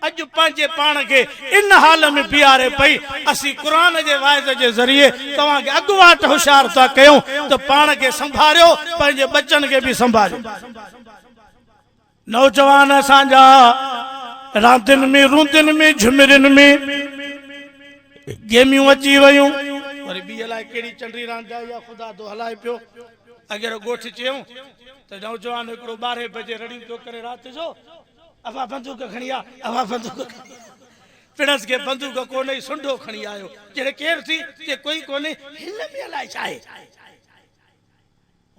Speaker 1: اڄ پنهنجي پاڻ کي ان حال ۾ بيهاري پئي اسين قرآن جي واعظ جي ذريعي توهان کي اڳواٽ هوشيار ٿا ڪيون ته پاڻ کي سنڀاريو پنهنجي ٻچن کي به سنڀاريو. نوجوان اسان جا راندين ۾ روندين ۾ جهمرين ۾ گيميون اچي ويون وري ٻي الائي ڪهڙي چنڊي راند آئي آ خدا ٿو هلائي پيو اگر ڳوٺ چيون ته نوجوان هڪڙو ٻارهين بجي رڙيون پيو ڪري رات جو ابا بندوق کڻي آ ابا بندوق کڻي آ پڻس کي بندوق ڪونهي سنڍو کڻي آيو چي ڪير ٿي چي ڪوئي ڪونهي هن ۾ الائي ڇا آهي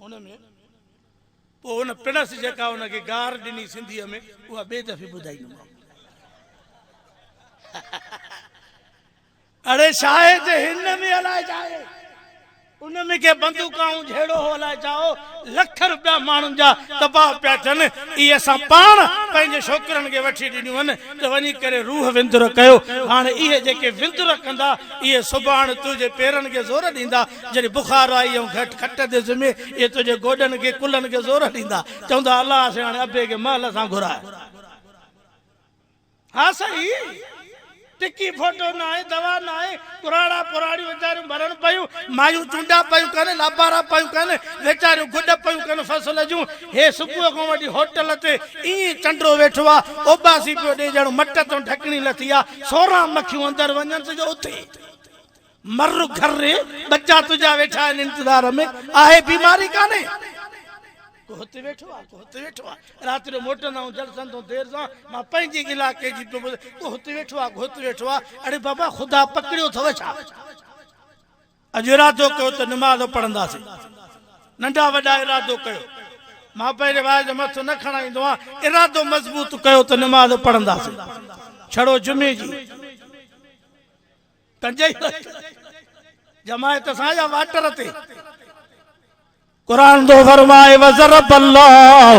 Speaker 1: هن ۾ پوء ان پڻس جيڪا ان کي گار ڏني سنڌيء ۾ اها ٻئي دفعي ٻڌائيندومانو. اڙي شاهد هن ۾ الائي ڇا آهي ان ۾ ڪي بندوقائون جهيڙو هو الائي ڇا هو لک روپيا ماڻهن جا تباهه پيا ٿين اهي اسان پاڻ پنهنجي ڇوڪرن کي وٺي ڏنيون آهن ته وڃي ڪري روح وندر ڪيو هاڻي اهي جيڪي وندر ڪندا اهي سڀاڻ تنهنجي پيرن کي زور ڏيندا جڏهن بخار آئي ۽ گهٽ کٽ تي سمهي اهي تنهنجي گوڏن کي ڪلهن کي زور ڏيندا چوندا الله سائين هاڻي ابي کي مهل سان گهراء ها سائين ٽڪي ڦوٽو ناهي، دوا ناهي، ڪراڙا پراڙيون ويچاريون ڀرن پيون، مايون چونڊا پيون ڪن، لابارا پيون ڪن، ويچاريون گڏ پيون ڪن فصل جون، هي صبح کان وٺي هوٽل تي ائين چنڊو ويٺو آ، اوٻاسي پيو ڏي ڄڻ مٽ تان ڍڪڻي لٿي آ، 16 مکيون اندر وڃنس جو اٿي. مر گهر ري، ٻچا تنهنجا ويٺا آهن انتظار ۾، آهي بيماري ڪانهي؟ ڪو هتي ويٺو آ، ڪو هتي ويٺو آ، رات جو موٽندا آهيون جلسن تون دير سان، مان پنهنجي علائقي جي پيو ٻڌان، ڪو هتي ويٺو آ، ڪو هتي ويٺو آ، اڙي بابا خدا پڪڙيو اٿو ڇا؟ اڄ ارادو ڪيو ته نماز پڙهنداسين، ننڍا وڏا ارادو ڪيو، مان پنهنجي واعظ مٿو نه کڻائيندو آهيان، ارادو مضبوط ڪيو ته نماز پڙهنداسين، ڇڙو جمعي جي. پنهنجي جماعت سان يا واٽر تي قرآن ٿو فرمائي وضرب الله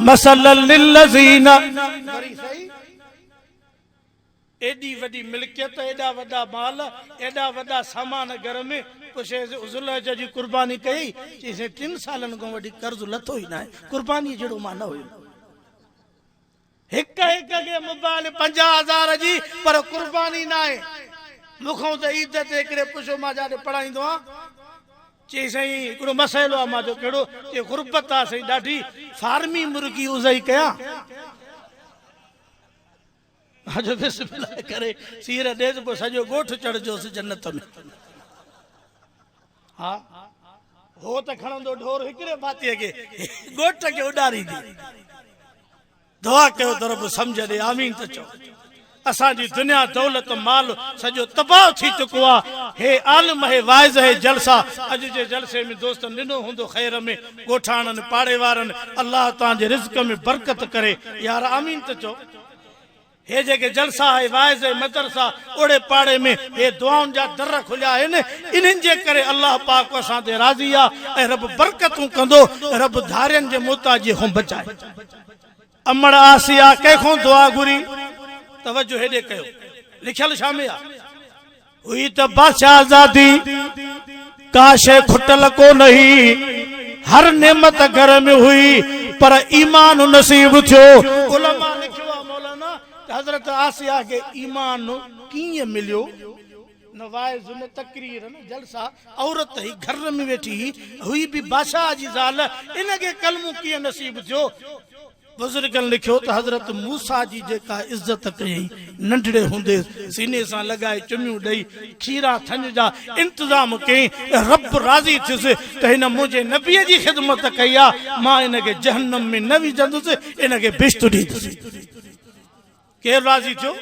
Speaker 1: مثلا للذين ايڏي وڏي ملڪيت ايڏا وڏا مال ايڏا وڏا سامان گهر ۾ پڇيس ذوالحج جي قرباني ڪئي چيس ٽن سالن کان وٺي قرض لٿو ئي ناهي قرباني جهڙو مان نه هيم هڪ هڪ کي موبائل 50 هزار جي پر قرباني ناهي. مون کان ته عيد تي هڪڙي پڇيو مان جاڏي پڙهائيندو آهيان چي سائين هڪڙو مسئلو آهي مان چيو ڪهڙو چي غربت آهي سائين ڏاڍي فارمي مرغي اضحي ڪيان مان چيو بسم الله ڪري سير ڏيس پوء سڄو ڳوٺ چڙهجوس جنت ۾ ها هو ته کڻندو ڍور هڪڙي ڀاتيء کي ڳوٺ کي اڏاريندي. دعا ڪيو ته رب سمجهه ڏي آمين ته چئو. اسان جي دنيا دولت مال سڄو تباهه ٿي چڪو آ. هي عالم هي واعظ هي جلسا اڄ جي جلسي ۾ دوستن ڏنو هوندو خير ۾ ڳوٺاڻن پاڙي وارن الله توهان جي رزق ۾ برڪت ڪري يار آمين ته چئو. هي جيڪي جلسا ۽ واعظ ۽ مدرسا اوڙي پاڙي ۾ هي دعائن جا در کليا آهن انهن جي ڪري الله پاڪ اسان تي راضي آ ۽ رب برڪتون ڪندو رب ڌارين جي محتاجي کان بچائي. امڙ آسيا ڪنهن کان دعا گهري؟ توجه هيڏي ڪيو لکيل ڇا ۾ آ؟ هئي ته بادشاهزادي، ڪا شيء کٽل ڪو نه هئي، هر نعمت گهر ۾ هئي، پر ايمان نصيب ٿيو. علماء لکيو آهي مولانا ته حضرت آسيه کي ايمان ڪيئن مليو؟ نه واعظ نه تقرير نه جلسا، عورت هئي گهر ۾ ويٺي هئي، هئي به بادشاهه جي زال، ان کي ڪلمو ڪيئن نصيب ٿيو؟ بزرگن لکيو ته حضرت موسيٰ جي جيڪا عزت ڪيائين، ننڍڙي هوندي سيني سان لڳائي چميون ڏئي کيرا ٿڃ جا انتظام ڪيائين، رب راضي ٿيس ته هن منهنجي نبيء جي خدمت ڪئي آ، مان ان کي جهنم ۾ نه وجهندس، ان کي بهشت ڏيندس. ڪير راضي ٿيو؟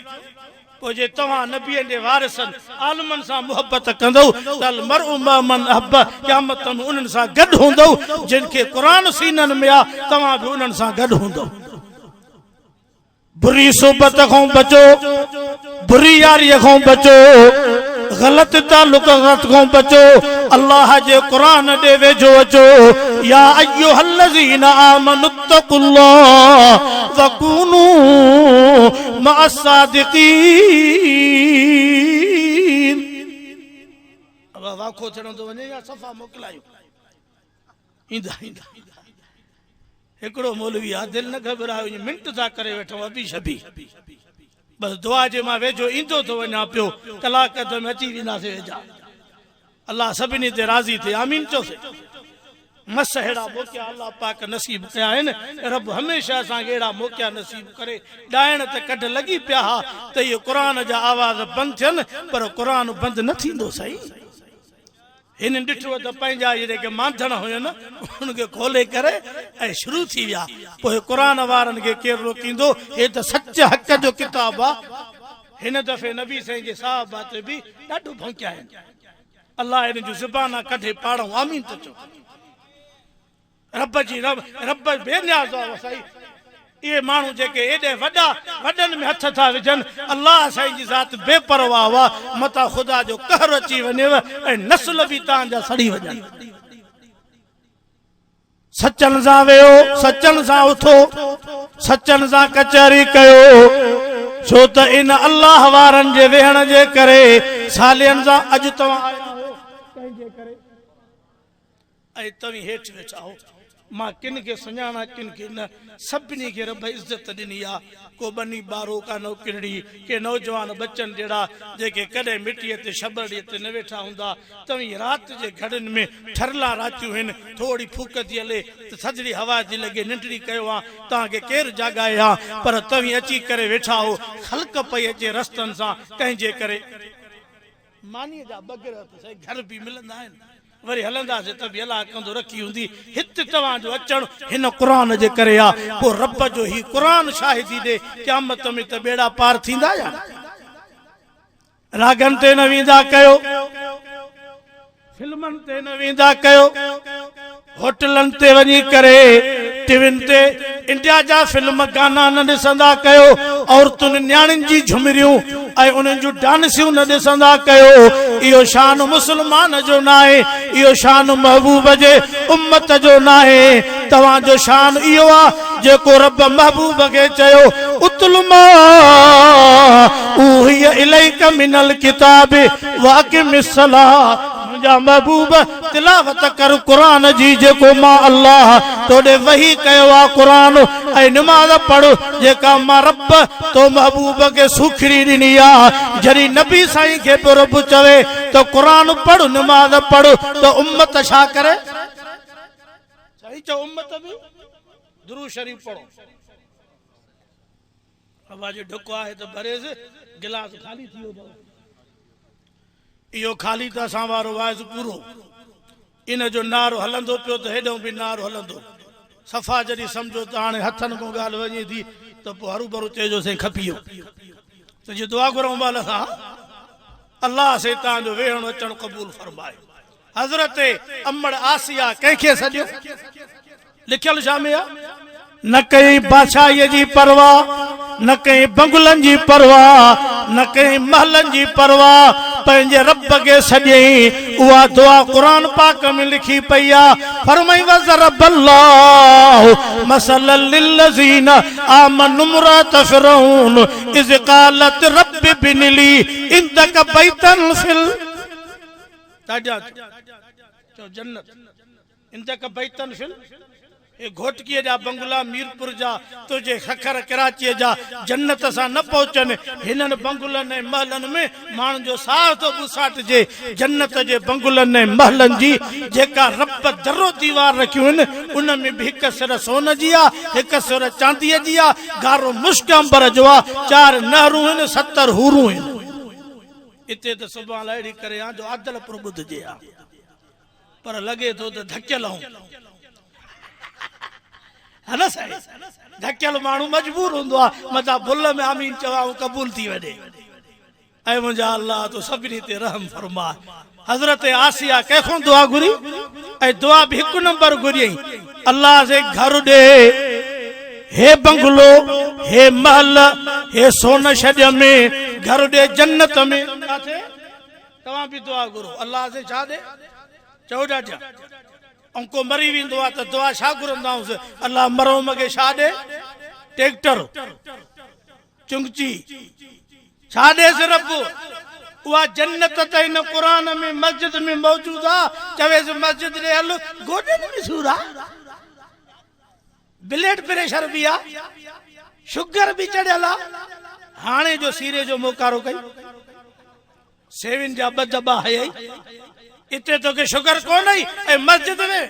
Speaker 1: پوء جي توهان نبين جي وارثن عالمن سان محبت ڪندؤ ته المرء مع من احب قيامت ۾ انهن سان گڏ هوندؤ جن کي قرآن سينن ۾ آ توهان به انهن سان گڏ هوندؤ. بري صحبت کان بچو، بري ياريء کان بچو، غلط تعلقات کان بچو، الله جي قرآن ڏي ويجهو اچو، يا ايها الذين آمنوا اتقوا الله وڪونوا مع الصادقين. ابا واکو ٿيڻو ٿو وڃي يا صفا موڪلايو ايندا ايندا هڪڙو مولوي آ دل نه گهٻرايو ائين منٽ ٿا ڪري ويٺو ابي شبي بس دعا جي مان ويجهو ايندو ٿو وڃان پيو ڪلاڪ اڌ ۾ اچي وينداسين ويجها الله سڀني تي راضي ٿئي آمين چئو سي مس اهڙا موقعا الله پاڪ نصيب ڪيا آهن رب هميشه اسان کي اهڙا موقعا نصيب ڪري ڏائڻ ته ڪڍ لڳي پيا ها ته اهي قرآن جا آواز بند ٿين پر قرآن بند نه ٿيندو سائين هنن ڏٺو ته پنهنجا اهي جيڪي مانڌڻ هين انهن کي کولي ڪري ۽ شروع ٿي ويا پوء قرآن وارن کي ڪير روڪيندو هي ته سچ حق جو ڪتاب آ هن دفعي نبي سائين جي صحابه تي به ڏاڍو ڀونڪيا آهن الله هن جون زبانا ڪڍي پاڙئون آمين ته چئو. رب جي رب رب بي نياز آ سائين. اهي ماڻهو جيڪي ايڏي وڏا وڏن ۾ هٿ ٿا وجهن، الله سائين جي ذات بي پرواهه آ، متان خدا جو قهر اچي وڃيو ۽ نسل به توهان جا سڙي وڃن. سچن سان ويهو، سچن سان اٿو، سچن سان ڪچهري ڪيو، ڇو ته ان الله وارن جي ويهڻ جي ڪري صالحن سان اڄ توهان آيا آهيو، ڪنهن جي ڪري؟ ۽ توهين هيٺ ويٺا آهو. مان ڪن کي سڃاڻان ڪن کي نه. سڀني کي رب عزت ڏني آ. ڪو ٻني ٻارو، ڪا نوڪرڙي، ڪي نوجوان ٻچن جهڙا جيڪي ڪڏهن مٽيء تي شٻرڙيء تي نه ويٺا هوندا. توهين رات جي گهڙين ۾ ٺرلا راتيون هن. ٿوري ڦوڪ ٿي هلي ته ٿڌڙي هوا ٿي لڳي. ننڊڙي ڪيو هان توهان کي ڪير جاڳائي ها. پر توهين اچي ڪري ويٺا آهو. خلق پئي اچي رستن سان ڪنهن جي ڪري. مانيء جا ٻه گرهه ته سهي گهر به ملندا آهن. وري هلنداسين ته به الله ڪندو رکي هوندي. هت توهان جو اچڻ هن قرآن جي ڪري آ. پوء رب جو هي قرآن شاهدي ڏي قيامت ۾ ته ٻيڙا پار ٿيندا يا نه؟ راڳن تي نه ويندا ڪيو. فلمن تي نه ويندا ڪيو. هوٽلن تي وڃي ڪري ٽي وين تي انڊيا جا فلم گانا نه ڏسندا ڪيو، عورتن نياڻين جي جهمريون ۽ انهن جون ڊانسيون نه ڏسندا ڪيو، اهو شان مسلمان جو ناهي، اهو شان محبوب جي امت جو ناهي، توهان جو شان اهو آ جيڪو رب محبوب کي چيو، اتل ما اوحي اليک من الڪتاب واقم الصلوة منهنجا محبوب تلاوت ڪر قرآن جي جيڪو مان الله تو ڏي وحي ڪيو آ قرآن ۽ نماز پڙھ جيڪا مان رب تو محبوب کي سوکڙي ڏني آ جڏهن نبي سائين کي پيو رب چوي ته قرآن پڙھ نماز پڙھ ته امت ڇا ڪري سائين چئو امت به درود شريف پڙھو بابا جي ڍڪ آهي ته ڀريس گلاس خالي ٿي ويو اٿو. اهو خالي ته اسان وارو واعظ پورو. ان جو نعرو هلندو پيو ته هيڏانهن به نعرو هلندو. صفا جڏهن سمجهو ته هاڻي هٿن کان ڳالهه وڃي ٿي ته پوء هروڀرو چئجو سائين کپي ويو. ته جي دعا گهرون مال سان الله سائين تان جو ويهڻ اچڻ قبول فرمائي. حضرت امڙ آسيه ڪنهن کي سڏيو؟ لکيل ڇا ۾ آ؟ نه ڪنهن بادشاهيء جي پرواهه، نه ڪنهن بنگلن جي پرواهه، نه ڪنهن محلن جي پرواهه، پنهنجي رب کي سڏيائين. اها دعا قرآن پاڪ ۾ لکي پئي آ. فرمائين وضرب الله مثلا للذين آمنوا امرأة فرعون اذ قالت رب ابن لي عندك بيتا في ال تاجا چئو جنت عندک بيتن في اي گهوٽڪيء جا بنگلا ميرپور جا تنهنجي سکر ڪراچيء جا جنت سان نه پهچن هنن بنگلن ۽ محلن ۾ ماڻهن جو ساهه ٿو ٻوساٽجي جنت جي بنگلن ۽ محلن جي جيڪا رب در و ديوار رکيون آهن ان ۾ به هڪ سر سون جي آ هڪ سر چانديء جي آ گارو مشڪ عنبر جو آ چار نهرون آهن 70 حورون آهن. اتي ته سڀان اهڙي ڪري ها جو عادلپور ٻڌجي ها پر لڳي ٿو ته ڌڪيل آهون. ها نه سائين ڌڪيل ماڻهو مجبور هوندو آهي متان ڀل ۾ آمين چوان قبول ٿي وڃي. اي منهنجا الله تون سڀني تي رحم فرماء. حضرت آسيه ڪنهن کان دعا گهري ۽ دعا به هڪ نمبر گهريائين الله سي گهر ڏي هي بنگلو هي محل هي سون ڇڏ ۾ گهر ڏي جنت ۾ ڪاٿي توهان به دعا گهرو الله سي ڇا ڏي چئو ڏاڍيا ۽ ڪو مري ويندو آ ته دعا ڇا گهرندا آهيون الله مرحوم کي ڇا ڏي ٽيڪٽر چنگچي ڇا ڏيس رب اها جنت ته هن قرآن ۾ مسجد ۾ موجود آ چويس مسجد ڏي هل گوڏن ۾ سور آ بليڊ پريشر به آ شگر به چڙهيل آ هاڻي جو سيري جو موڪارو ڪئي سيوين جا ٻه دٻا هيئي اتي توکي شگر ڪونه ئي ۽ مسجد ۾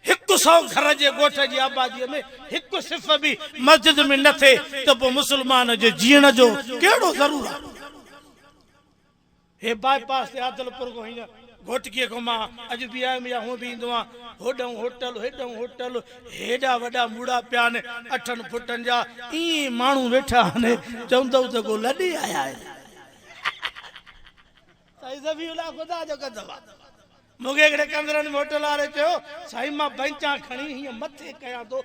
Speaker 1: هڪ سئو گهر جي ڳوٺ جي آباديء ۾ هڪ صف به مسجد ۾ نه ٿئي ته پوء مسلمان جي جيئڻ جو ڪهڙو ضرور آهي؟ هي باء پاس تي عادلپور کان هينئر گهوٽڪيء کان مان اڄ به آيم يا هونء به ايندو آهيان، هوڏانهن هوٽل، هيڏانهن هوٽل، هيڏا وڏا موڙا پيا آهن، اٺن فٽن جا، ائين ماڻهو ويٺا آهن، چوندؤ ته ڪو لڏي آيا آهن. سائين ذبيح الله خدا جو قسم آ. مون کي هڪڙي ڪندرن ۾ هوٽل واري چيو، سائين مان بئنچان کڻي هيئن مٿي ڪيان ٿو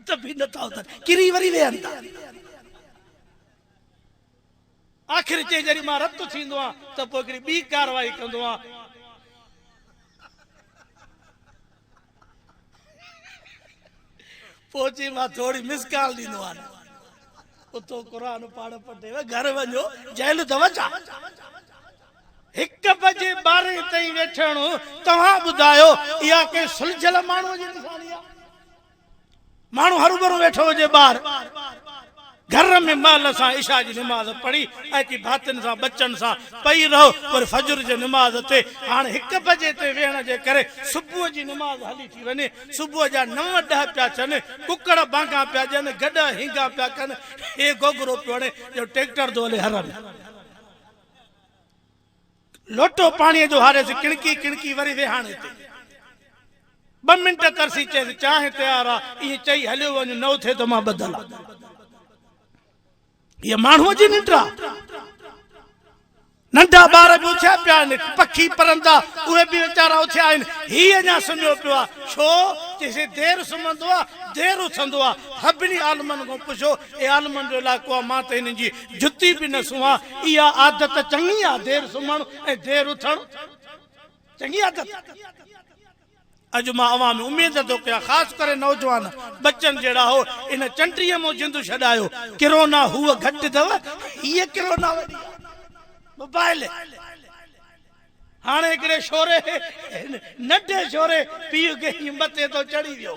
Speaker 1: ته به نٿا اٿن، ڪري وري ويهن ٿا. آخر چئي جڏهن مان رت ٿيندو آهيان ته پوء هڪڙي ٻي ڪارروائي ڪندو آهيان. پوء چئي مان ٿوري مس ڪال ڏيندو آهيان. اٿو قرآن پاڻ پٽي گهر وڃو جيل اٿو ڇا؟ هڪ بجي ٻارهين تائين ويٺڻ توهان ٻڌايو اها ڪنهن سلجهيل ماڻهوء جي نشاني آهي؟ ماڻهو هروڀرو ويٺو هجي ٻاهر گهر ۾ مهل سان عشاء جي نماز پڙهي اچي ڀاتين سان ٻچن سان پئي رهو وري فجر جي نماز تي هاڻ هڪ بجي تي ويهڻ جي ڪري صبح جي نماز هلي ٿي وڃي صبح جا نو ڏهه پيا ٿين ڪڪڙ بانگا پيا ڏين گڏهه هينگا پيا ڪن هي گوگرو پيو هڻي جو ٽيڪٽر ٿو هلي هر ۾ لوٽو پاڻيء جو هاريس، ڪڻڪي ڪڻڪي وري ويهاڻي تي. ٻه منٽ ترسي چيس، چانهه تيار آ، ائين چئي هليو وڃ، نه اٿي ته مان ٻڌل آ. هيء ماڻهوء جي ننڊ آ. ننڍا ٻار به اٿيا پيا آهن، پکي پرندا اهي به ويچارا اٿيا آهن، هي اڃا سمهيو پيو آ. ڇو؟ چيس، دير سمهندو آ، دير اٿندو آ. سڀني عالمن کان پڇيو، اي عالمن جو علائقو آ، مان ته هنن جي جتي به نه سونهان، اها عادت چڱي آ، دير سمهڻ ۽ دير اٿڻ چڱي عادت. اڄ مان اوهان ۾ اميد ٿو ڪيان، خاص ڪري نوجوان ٻچن جهڙا هو، ان چنڊيء مون جند ڇڏايو، ڪرونا هوء گهٽ اٿو، هيء ڪرونا وڏي آ، موبائل. هاڻي هڪڙي شوري، ننڍي شوري پيء کي ائين مٿي ٿو چڙهي ويو.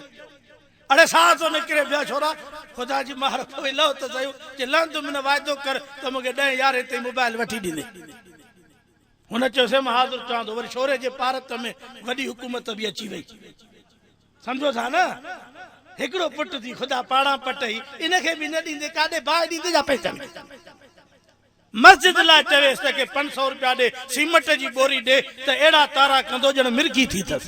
Speaker 1: اڙي ساهه ٿو نڪري پيا ڇورا خدا جي مهر پوي لهو ته سهيو چي لهندم نه واعدو ڪر ته مونکي ڏهين يارهين تائين موبائل وٺي ڏيندين هن چيو سي مان حاضر چوان ٿو وري شوري جي پارت ۾ وڏي حڪومت به اچي وئي سمجهو ٿا نه هڪڙو پٽ ٿي خدا پاڙان پٽئي ان کي به نه ڏيندي ڪاڏي باهه ڏيندي جا پئسن کي مسجد لاء چويس ته ڪي 500 روپيا ڏي، سيمٽ جي ٻوري ڏي ته اهڙا تارا ڪندو ڄڻ مرگي ٿي اٿس.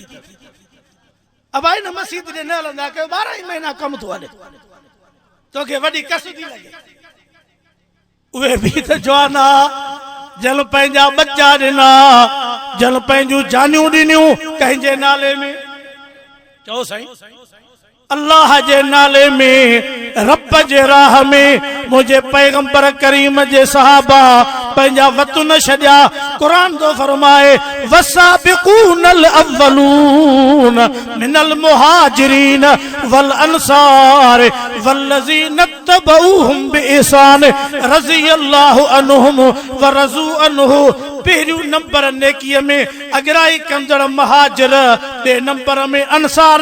Speaker 1: ابا هن مسيت ڏي نه هلندا ڪيو 12 ئي مهينا ڪم ٿو هلي. توکي وڏي ڪس ٿي لڳي. اهي به ته جوان ها جن پنهنجا ٻچا ڏنا، جن پنهنجون جانيون ڏنيون ڪنهن جي نالي ۾؟ چئو سائين. الله جي نالي ۾، رب جي راهه ۾، منهنجي پيغمبر ڪريم جي صحابه پنهنجا وطن ڇڏيا، قرآن ٿو فرمائي، والسابقون الاولون من المهاجرين والانصار والذين اتبعوهم باحسان رضي الله عنهم ورضوا عنه پهريون نمبر نيڪيء ۾ اڳرائي ڪندڙ مهاجر، ٻئي نمبر ۾ انصار،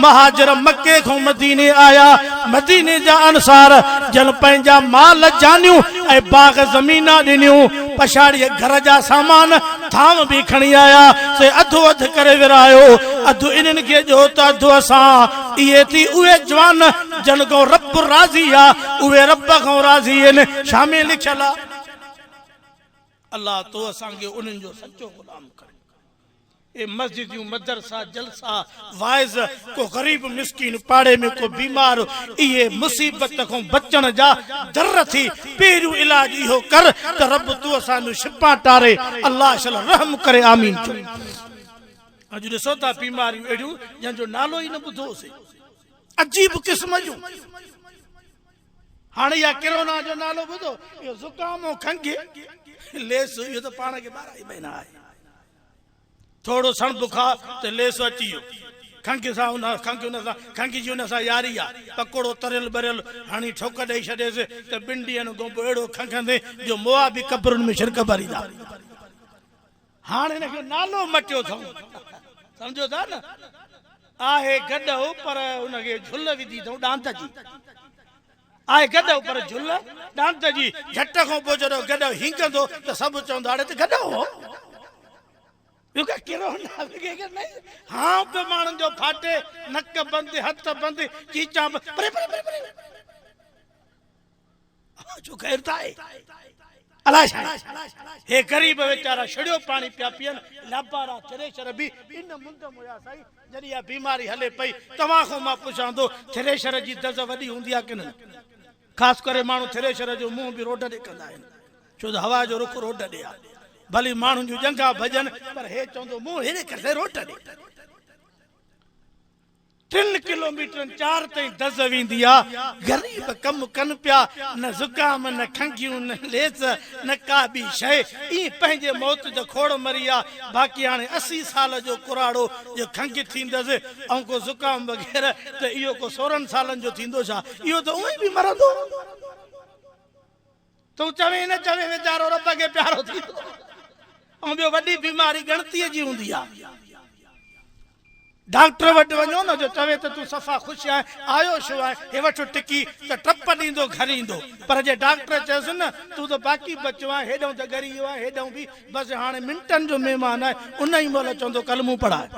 Speaker 1: مهاجر مڪي کان مديني آيا، مديني جا انصار جن پنهنجا مال، جانيون ۽ باغ زمينا ڏنيون، پڇاڙيء گهر جا سامان ٿانو به کڻي آيا، سي اڌو اڌ ڪري ورهايو، اڌ انهن کي ڏيو ته اڌ اسان، اهي ٿي اهي جوان جن کان رب راضي آ، اهي رب کان راضي آهن، ڇا ۾ لکيل آ؟ الله تو اسان کي انهن جو سچو غلام ڪر. اي مسجديون، مدرسا، جلسا، واعظ، ڪو غريب مسڪين پاڙي ۾ ڪو بيمار، اهي مصيبت کان بچڻ جا در ٿي، پهريون علاج اهو ڪر ته رب تو اسان جون شپان ٽاري، الله شل رحم ڪري آمين چئو. اڄ ڏسو ٿا بيماريون اهڙيون جنهن جو نالو ئي نه ٻڌو هوسين، عجيب قسم جون. هاڻي اها ڪرونا جو نالو ٻڌو، اهو زڪام ۽ کنگهه، ليس، اهو ته پاڻ کي 12 ئي مهينا آهي. ٿورو سڻڀ کاء ته ليس اچي ويو. کنگهه سان ان کنگهه ان سان کنگهه جي ان سان ياري آ. پڪوڙو تريل ٻريل هڻي ٺوڪ ڏئي ڇڏيس ته ٻن ڏينهن کان پوء اهڙو کنگهندين جو مئا به قبرن ۾ شرڪ ڀريندا. هاڻ هن کي نالو مٽيو اٿئون. سمجهو ٿا نه؟ آهي گڏهو پر ان کي جهل وڌي اٿئون ڏاند جي. آهي گڏهو پر جهل ڏاند جي. جهٽ کان پوء جڏهن گڏهو هينگندو ته سڀ چوندا اڙي ته گڏهو هو. ٻيو ڪا ڪهڙو نه هانء پيو ماڻهن جو ڦاٽي، نڪ بند، هٿ بند، چيچان بند، پري پري پري پري. جو خير ته آهي الاء ڇا آهي. هي غريب ويچارا ڇڙيو پاڻي پيا پيئن، لابارا ٿريشر به ان مند م هيا سائين جڏهن اها بيماري هلي پئي. توهان کان مان پڇان ٿو ٿريشر جي دز وڏي هوندي آهي ڪي نه؟ خاص ڪري ماڻهو ٿريشر جو منهن به روڊ ڏي ڪندا آهن ڇو ته هوا جو رخ روڊ ڏي آهي. ڀلي ماڻهن جون ڄنگها ڀڄن پر هي چوندو مون هيڏي ڪرسي روٽ ڏي. ٽن ڪلوميٽرن چار تائين دز ويندي آ، غريب ڪم ڪن پيا، نه زڪام نه کنگهيون نه ليس نه ڪا ٻي شيء، ائين پنهنجي موت جو کوڙ مري آ، باقي هاڻي 80 سال جو ڪراڙو جو کنگهه ٿيندس ۽ ڪو زڪام وغيره ته اهو ڪو 16 سالن جو ٿيندو ڇا؟ اهو ته اونئين به مرندو. تون چوين نه چوين ويچارو رب کي پيارو ٿيندو ۽ ٻيو وڏي بيماري ڳڻتيء جي هوندي آهي. ڊاڪٽر وٽ وڃو نه جو چوي ته تون صفا خوش آهين، آيو ڇو آهين، هي وٺ ٽڪي ته ٽپ ڏيندو گهر ايندو. پر جي ڊاڪٽر چيس نه تون ته باقي بچيو آهين، هيڏئون ته ڳري ويو آهين، هيڏئون به بس هاڻي منٽن جو مهمان آهي، ان ئي مهل چوندو ڪلمون پڙهاء.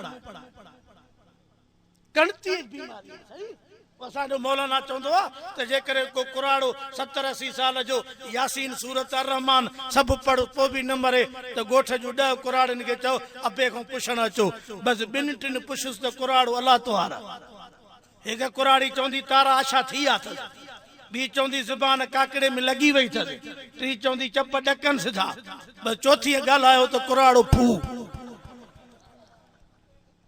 Speaker 1: ڳڻتيء جي بيماري آهي سائين. اسان جو مولانا چوندو آهي ته جيڪڏهن ڪو ڪراڙو ستر اسي سال جو ياسين سورت الرحمان سڀ پڙهه پوء به نه مري ته ڳوٺ جون ڏهه ڪراڙين کي چئو ابي کان پڇڻ اچو. بس ٻن ٽن پڇس ته ڪراڙو الله توهار. هڪ ڪراڙي چوندي تارا آشا ٿي آ اٿس. ٻي چوندي زبان ڪاڪڙي ۾ لڳي وئي اٿس. ٽي چوندي چپ ڏڪنس ٿا. بس چوٿينء ڳالهايو ته ڪراڙو ڦو.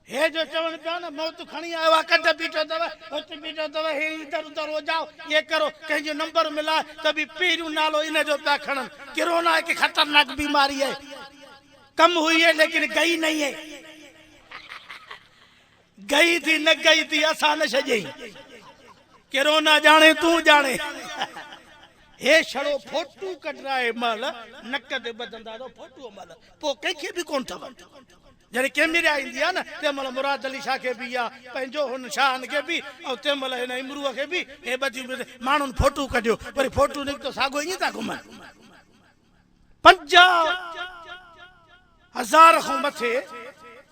Speaker 1: هي جو چون پيا نه موت کڻي آيو آ ڪڍ بيٺو اٿو هت بيٺو اٿو هي ادھر ادھر هو جائو يي ڪرو ڪنهن جو نمبر ملاء ته به پهريون نالو ان جو پيا کڻن ڪرونا هڪ خطرناڪ بيماري هي ڪم هئي هي ليڪن گئي نهي هي گئي ٿي نه گئي ٿي اسان نه ڇڏيئي ڪرونا ڄاڻي تون ڄاڻي هي ڇڙو فوٽو ڪڍرائي مهل نڪ تي ٻڌندا اٿو فوٽو مهل پوء ڪنهن کي به ڪونه اٿو جڏهن ڪيميرا ايندي آهي نه تنهن مهل مراد علي شاهه کي به يا پنهنجو هن شاهن کي به ۽ تنهن مهل هن امروء کي به هي ٻڌيون به ماڻهن فوٽو ڪڍيو وري فوٽو نڪتو ساڳو ائين ٿا گهمن 50,000 کان مٿي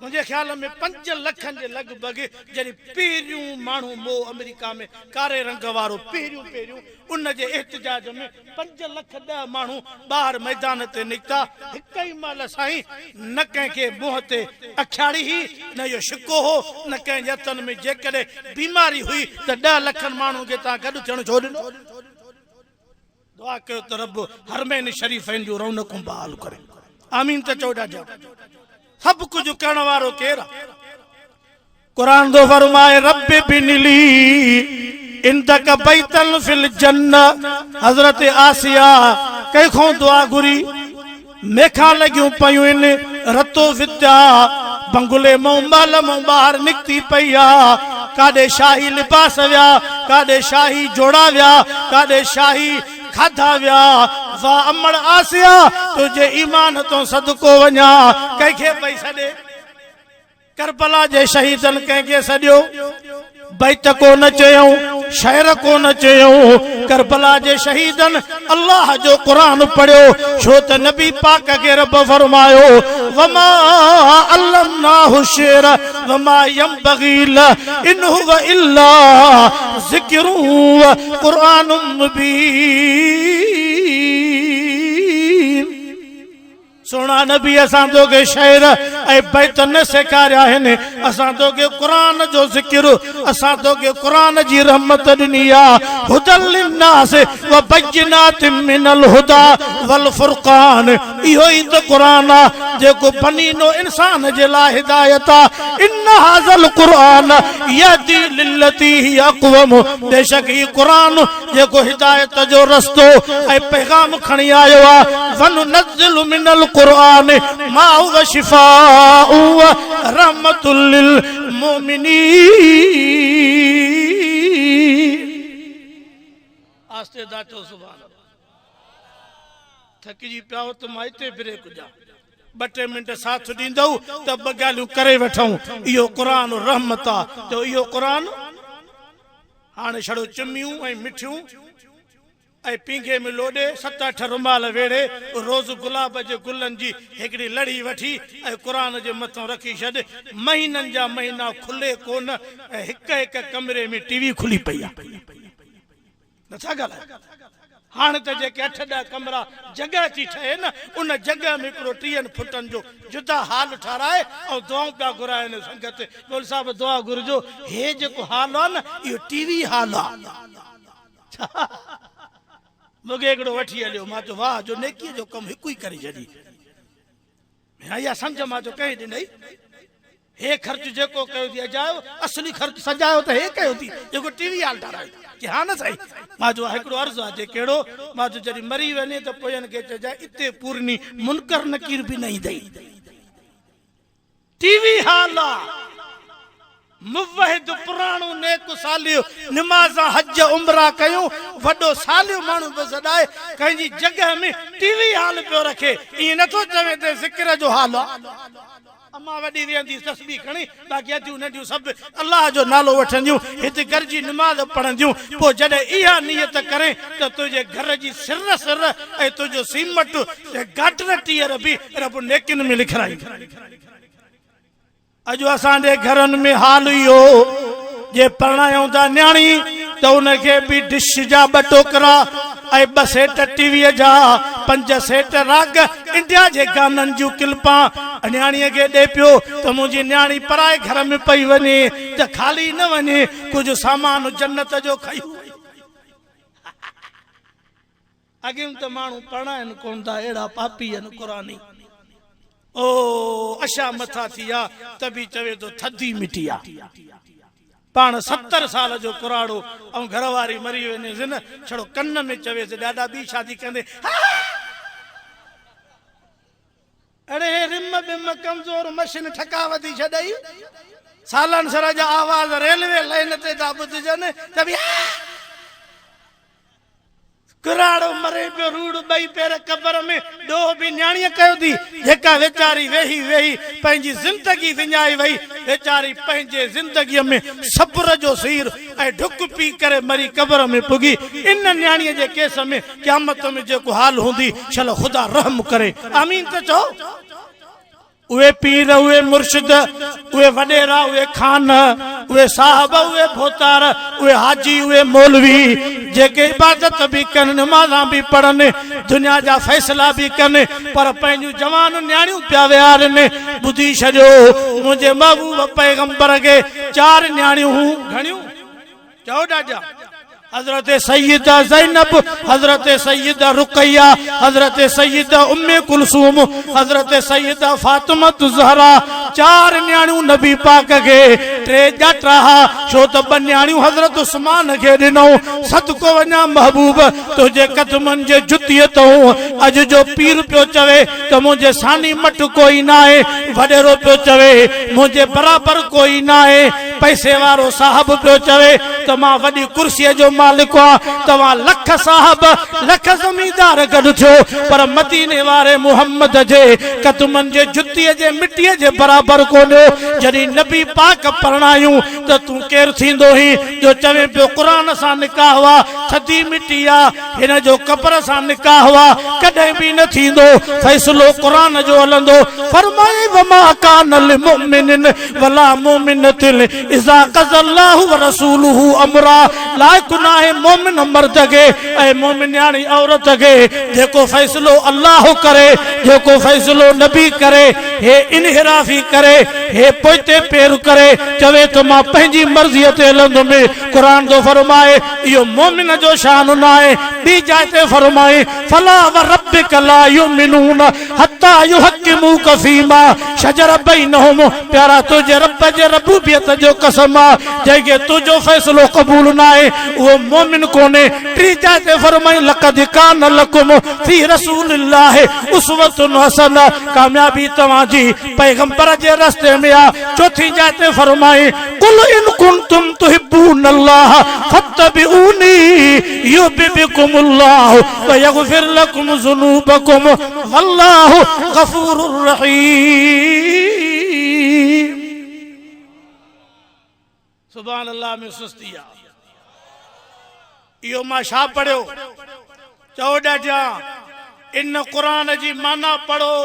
Speaker 1: منهنجي خيال ۾ 5 لکن جي لڳ ڀڳ جڏهن پهريون ماڻهو مئو آمريڪا ۾ ڪاري رنگ وارو پهريون پهريون ان جي احتجاج ۾ 5 لک ڏهه ماڻهو ٻاهر ميدان تي نڪتا، هڪ ئي مهل سائين نه ڪنهن کي منهن تي اکياڙي هئي، نه اهو شڪو هو، نه ڪنهن جي هٿن ۾ جيڪڏهن بيماري هئي ته 10 لکن ماڻهن کي توهان گڏ ٿيڻ ڇو ڏنو؟ دعا ڪيو ته رب حرمين شريفين جون رونقون بحال ڪري. آمين ته چئو ڏاڍيا. سڀ ڪجهه ڪرڻ وارو ڪير آ؟ قرآن ٿو فرمائي رب ابن لي عندك بيتا في الجنه حضرت آسيا ڪنهن کان دعا گهري ميکان لڳيون پيون آهن رتو فتيا بنگلي مون محل مون ٻاهر نڪتي پئي آ ڪاڏي شاهي لباس ويا ڪاڏي شاهي جوڙا ويا ڪاڏي شاهي کاڌا ويا واه امڙ آسيا تنهنجي ايمان تون صدقو وڃان ڪنهن کي پئي سڏي ڪربلا جي شهيدن ڪنهن کي سڏيو؟ بيت ڪو نه چيائون، شعر ڪو نه چيائون، ڪربلا جي شهيدن الله جو قرآن پڙهيو، ڇو ته نبي پاڪ کي رب فرمايو، وما علمناه الشعر وما ينبغي له ان هو الا ذڪر وقرآن مبين. سهڻا نبي اسان توکي شعر ۽ بيت نه سيکاريا آهن، اسان توکي قرآن جو ذڪر، اسان توکي قرآن جي رحمت ڏني آ، هدي للناس وبينات من الهدي والفرقان، اهو ئي ته قرآن آ جيڪو بني نوع انسان جي لاء هدايت آ، ان هذا القرآن يهدي للتي هي اقوم، بيشڪ هي قرآن جيڪو هدايت جو رستو ۽ پيغام کڻي آيو آ، وننزل من القرآن ما هو شفاء ورحمة للمؤمنين. آهستي ادا چئو سبحان الله. ٿڪجي پيا هو ته مان اتي بريڪ ڏيان. ٻه ٽي منٽ ساٿ ڏيندؤ ته ٻه ڳالهيون ڪري وٺون. اهو قرآن رحمت آ. چئو اهو قرآن. هاڻي ڇڙو چميون ۽ مٺيون ۽ پينگهي ۾ لوڏي ست اٺ رومال ويڙهي روز گلاب جي گلن جي هڪڙي لڙهي وٺي ۽ قرآن جي مٿان رکي ڇڏ. مهينن جا مهينا کلي ڪونه ۽ هڪ هڪ ڪمري ۾ ٽي وي کلي پئي آهي. نه ٿا ڳالهايو. هاڻ ته جيڪي اٺ ڏهه ڪمرا جڳهه ٿي ٺهي نه ان جڳهه ۾ هڪڙو ٽيهن فٽن جو جدا هال ٺهرائي ۽ دعائون پيا گهرائن سنگت مولوي صاحب دعا گهرجو هي جيڪو هال آ نه اهو ٽي وي هال آ. ڇا مون کي هڪڙو وٺي هليو مان چيو واهه جو نيڪي جو ڪم هڪ ئي ڪري ڇڏي. اها سمجهه مان جو ڪنهن ڏنئي؟ هي خرچ جيڪو ڪيو ٿي اجايو، اصلي خرچ سجايو ته هي ڪيو ٿي جيڪو ٽي وي هال ٺارايو ٿي. چي ها نه سائين. مان چيو هڪڙو عرض آ. چي ڪهڙو؟ مان چيو جڏهن مري وڃي ته پوين کي چئجانء اتي پورني منڪر نڪير به نه ايندئي. ٽي وي هال آ. موحد پراڻو نيڪ صالح نمازان حج عمرا ڪيون وڏو صالح ماڻهو پيو سڏائي ڪنهن جي جڳهه ۾ ٽي وي هال پيو رکي ائين نٿو چوين ته ذڪر جو هال آ. امان وڏي ويهندي تسبيح کڻي باقي اڌيون ننڍيون سڀ الله جو نالو وٺنديون هت گڏجي نماز پڙهنديون پوء جڏهن اها نيت ڪرين ته تنهنجي گهر جي سر سر ۽ تنهنجو سيمٽ ۽ گاٽر ٽيئر به رب نيڪين ۾ لکرائيندو. اڄ اسان جي گهرن ۾ حال اهو جي پرڻايون ٿا نياڻي ته ان کي به ڊش جا ٻه ٽوڪرا ۽ ٻه سيٽ ٽي ويء جا، پنج سيٽ راڳ انڊيا جي گانن جون ڪلپان نياڻيء کي ڏي پيو ته منهنجي نياڻي پرائي گهر ۾ پئي وڃي ته خالي نه وڃي، ڪجهه سامان جنت جو کئي وڃي. اڳيم ته ماڻهو پرڻائن ڪونه ٿا اهڙا پاپي آهن قرآني او اشا مٿا ٿي آ ته به چوي ٿو ٿڌي مٽي آ پاڻ 70 سال جو ڪراڙو ۽ گهر واري مري وڃيس نه ڇڙو ڪن ۾ چويس ڏاڏا ٻي شادي ڪندي اڙي هي رم بم ڪمزور مشين ٺڪا وڌي ڇڏئي سالن سر جا آواز ريلوي لائن تي ٿا ٻڌجن ته به ڪراڙو مري پيو روڙ ٻئي پير قبر ۾ ڏوهه به نياڻيء ڪيو ٿي جيڪا ويچاري ويهي ويهي پنهنجي زندگي وڃائي وئي ويچاري پنهنجي زندگيء ۾ صبر جو سير ۽ ڍڪ پي ڪري مري قبر ۾ پڳي ان نياڻيء جي ڪيس ۾ قيامت ۾ جيڪو حال هوندي شل خدا رحم ڪري آمين ته چئو. اهي پير، اهي مرشد، اهي وڏيرا، اهي خان، اهي صاحب، اهي ڀوتار، اهي حاجي، اهي مولوي، جيڪي عبادت به ڪن، نمازان به پڙهن، دنيا جا فيصلا به ڪن، پر پنهنجون جوان نياڻيون پيا ويهارين. ٻڌي ڇڏيو، منهنجي محبوب پيغمبر کي چار نياڻيون هيون. گهڻيون؟ چئو ڏاڏا. حضرت سيده زينب، حضرت سيده رقيه، حضرت سيده ام ڪلثوم، حضرت سيده فاطمه الزهرا، چار نياڻيون نبي پاڪ کي، ٽي ڄاٽا ها، ڇو ته ٻه نياڻيون حضرت عثمان کي ڏنائون، صدقو وڃان محبوب تنهنجي قدمن جي جتيء تئون، اڄ جو پير پيو چوي ته منهنجي ثاني مٽ ڪوئي ناهي، وڏيرو پيو چوي منهنجي برابر ڪوئي ناهي، پئسي وارو صاحب پيو چوي ته مان وڏي ڪرسيء جو مالڪ آهيان، توهان لک صاحب، لک زميندار گڏ ٿيو، پر مديني واري محمد جي قدمن جي جتيء جي مٽيء جي برابر ڪونهيو. جڏهن نبي پاڪ پرڻايون ته تون ڪير ٿيندو هين جو چوين پيو قرآن سان نڪاح آ، ٿڌي مٽي آ، هن جو قبر سان نڪاح آ، ڪڏهن به نه ٿيندو، فيصلو قرآن جو هلندو. فرمايائين وما ڪان لمؤمن ولا مؤمنة اذا قضي الله ورسوله امرا لائق ناهي مؤمن مرد کي ۽ مؤمنياڻي عورت کي جيڪو فيصلو الله ڪري جيڪو فيصلو نبي ڪري هي انحرافي ڪري هي پوئتي پير ڪري چوي ته مان پنهنجي مرضي تي هلندم قرآن ٿو فرمائي اهو مؤمن جو شان ناهي ٻي جاء تي فرمائي فلا وربک لا يؤمنون حتي يحڪموک فيما شجر بينهم پيارا تنهنجي رب جي ربوبيت جو قسم آ جنهن کي تنهنجو فيصلو قبول ناهي اهو مؤمن ڪونهي ٽين جاء تي فرمائين لقد ڪان لڪم في رسول الله اسوة حسنة ڪاميابي توهان جي پيغمبر جي رستي ۾ آ چوٿين جاء تي فرمائين قل ان ڪنتم تحبون الله فاتبعوني يحببڪم الله ويغفر لڪم ذنوبڪم والله غفور رحيم. سبحان الله ۾ سستي آ. اهو مان ڇا پڙهيو؟ چئو ڏاڍيان ان قرآن جي معنيٰ پڙهو.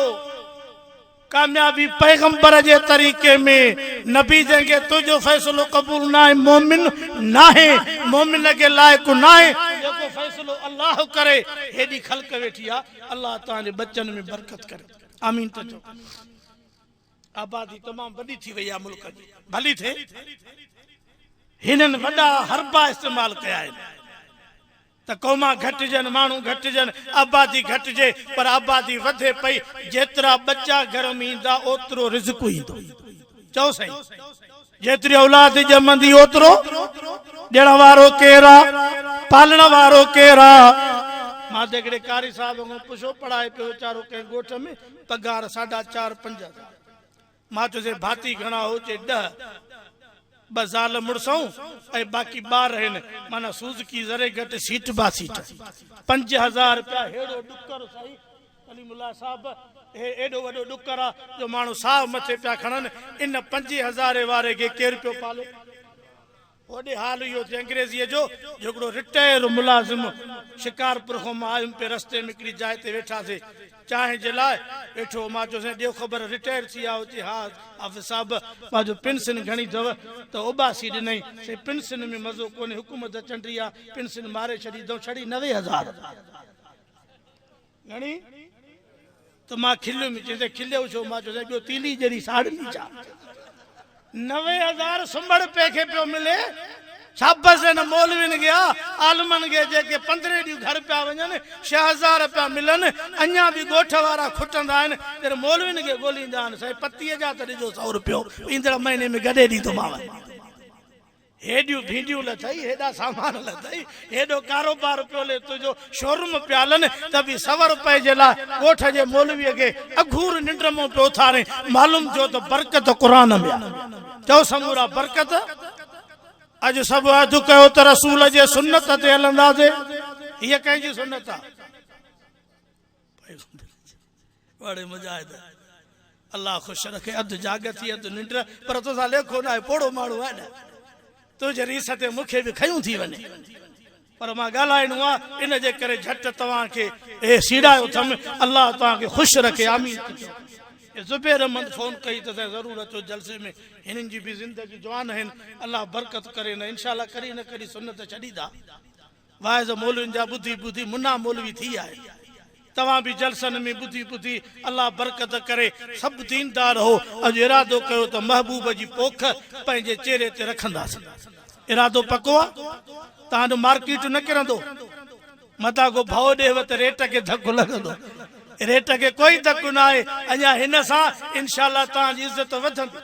Speaker 1: ڪاميابي پيغمبر جي طريقي ۾، نبي جنهن کي تنهنجو فيصلو قبول ناهي مؤمن ناهي، مؤمن کي لائق ناهي، جيڪو فيصلو الله ڪري، هيڏي خلق ويٺي آ، الله توهان جي ٻچن ۾ برڪت ڪري، آمين ته چئو. آبادي تمام وڏي ٿي وئي آ ملڪ جي، ڀلي ٿئي، هنن وڏا حربا استعمال ڪيا آهن. ته قوما گهٽجن، ماڻهو گهٽجن، آبادي گهٽجي، پر آبادي وڌي پئي، جيترا ٻچا گهر ۾ ايندا اوترو رزق ايندو. چئو سائين، جيتري اولاد ڄمندي اوترو ڏيڻ وارو ڪير آ، پالڻ وارو ڪير آ؟ مان ته هڪڙي قاري صاحب کان پڇيو، پڙهائي پيو ويچارو ڪنهن ڳوٺ ۾، پگهار ساڍا چار پنج هزار. مان چيو سائين ڀاتي گهڻا هو؟ چي ڏهه، ٻه زال مڙسئون ۽ باقي ٻار هن، معنيٰ سوزڪي ذري گهٽ سيٽ با سيٽ 5000 رپيا، هيڙو ڏڪر سائين ڪليم الله صاحب هي ايڏو وڏو ڏڪر آ جو ماڻهو ساهه مٿي پيا کڻن، ان پنجين هزاري واري کي ڪير پيو پالي؟ هوڏي حال اهو ٿيو انگريزيء جو جو هڪڙو رٽائر ملازم شڪارپور کان مان آيم پئي رستي ۾ هڪڙي جاء تي ويٺاسي چانهه جي لاء ويٺو هو مان چيو سائين ڏيو خبر رٽائر ٿي آيو چي ها حافظ صاحب مان چيو پينسن گهڻي اٿو ته اوٻاسي ڏنائين سائين پينسن ۾ مزو ڪونهي حڪومت چنڊي آ پينسن ماري ڇڏي اٿئون ڇڙي 90,000 گهڻي ته مان کليم چيس ته کليو ڇو مان چيو سائين ٻيو تيلي جهڙي ساڙني ڇا 90,000 سنبڙ پئي کي پيو ملي شابس هن مولوين کي آ عالمن کي جيڪي 15 ڏينهن گهر پيا وڃن 6000 پيا ملن اڃا به ڳوٺ وارا کٽندا آهن جڏهن مولوين کي ڳوليندا آهن سائين پتيء جا ته ڏجو 100 روپيو ايندڙ مهيني ۾ گڏي ڏيندومانو هيڏيون ڀينڊيون لٿئي، هيڏا سامان لٿئي، هيڏو ڪاروبار پيو هلي، تنهنجو شوروم پيا هلن، ته به سو رپئي جي لاء ڳوٺ جي مولويء کي اگهور ننڊ مان پيو اٿارين، معلوم ٿيو ته برڪت قرآن ۾ آهي. چئو سمورا برڪت! اڄ سڀ عهد ڪيو ته رسول جي سنت تي هلنداسين. هيء ڪنهن جي سنت آهي؟ پيغمبر جي. واڙي مجاهد الله خوش رکي اڌ جاڳ ٿي اڌ ننڊ پر توسان ليکو ناهي پوڙهو ماڻهو آهي نه تنهنجي ريس تي مون کي به کيون ٿي وڃي پر مان ڳالهائڻو آ ان جي ڪري جهٽ توهان کي اي سيڙايو اٿم الله توهان کي خوش رکي آمين ٿي چئو. زبير احمد فون ڪئي ته سائين ضرور اچو جلسي ۾ هنن جي به زندگي جوان آهن الله برڪت ڪري نه انشاء الله ڪڏهن نه ڪڏهن سنت ڇڏيندا. واعظ مولوين جا ٻڌي ٻڌي منا مولوي ٿي آهي توهان به جلسن ۾ ٻڌي ٻڌي الله برڪت ڪري سڀ ديندار هو اڄ ارادو ڪيو ته محبوب جي پوک پنهنجي چهري تي رکنداسين ارادو پڪو آ توهان جو مارڪيٽ نه ڪرندو متان ڪو ڀؤ ڏيوَ ته ريٽ کي ڌڪ لڳندو ريٽ کي ڪوئي ڌڪ نه آهي اڃا هن سان انشاء الله توهان جي عزت وڌندي.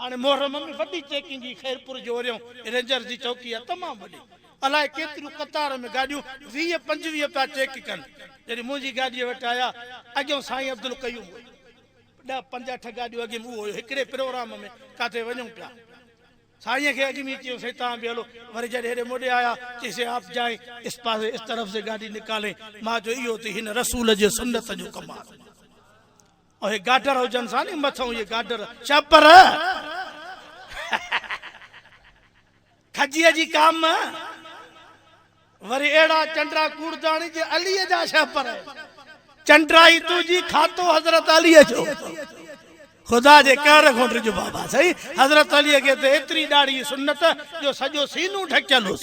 Speaker 1: هاڻي محرم ۾ وڏي چيڪنگ هئي خيرپور جي اوريون رينجرز جي چوڪي آهي تمام وڏي الائي ڪيتريون قطار ۾ گاڏيون 20 25 پيا چيڪ ڪن جڏهن منهنجي گاڏيء وٽ آيا اڳيون سائين عبدالقيوم هيو ڏهه پنج اٺ گاڏيون اڳ ۾ اهو هيو هڪڙي پروگرام ۾ ڪاٿي وڃون پيا سائين کي اڳ ۾ چيو سائين توهان به هلو وري جڏهن هيڏي موڏي آيا چي سي آپ جائين اس پاسي اس طرف سي گاڏي نڪالين مان چيو اهو ته هن رسول جي سنت جو ڪمال اهي گاڊر هجن سا ني مٿئون اهي گاڊر شاپر کجيء جي ڪام وري اهڙا چنڊا ڪوڙداڻي جي عليء جا شاپر چنڊرائي تنهنجي کاتو حضرت عليء جو خدا جي قهر کان ڊڄ بابا سائين حضرت عليء کي ته ايتري ڏاڙهي سنت جو سڄو سينو ڍڪيل هوس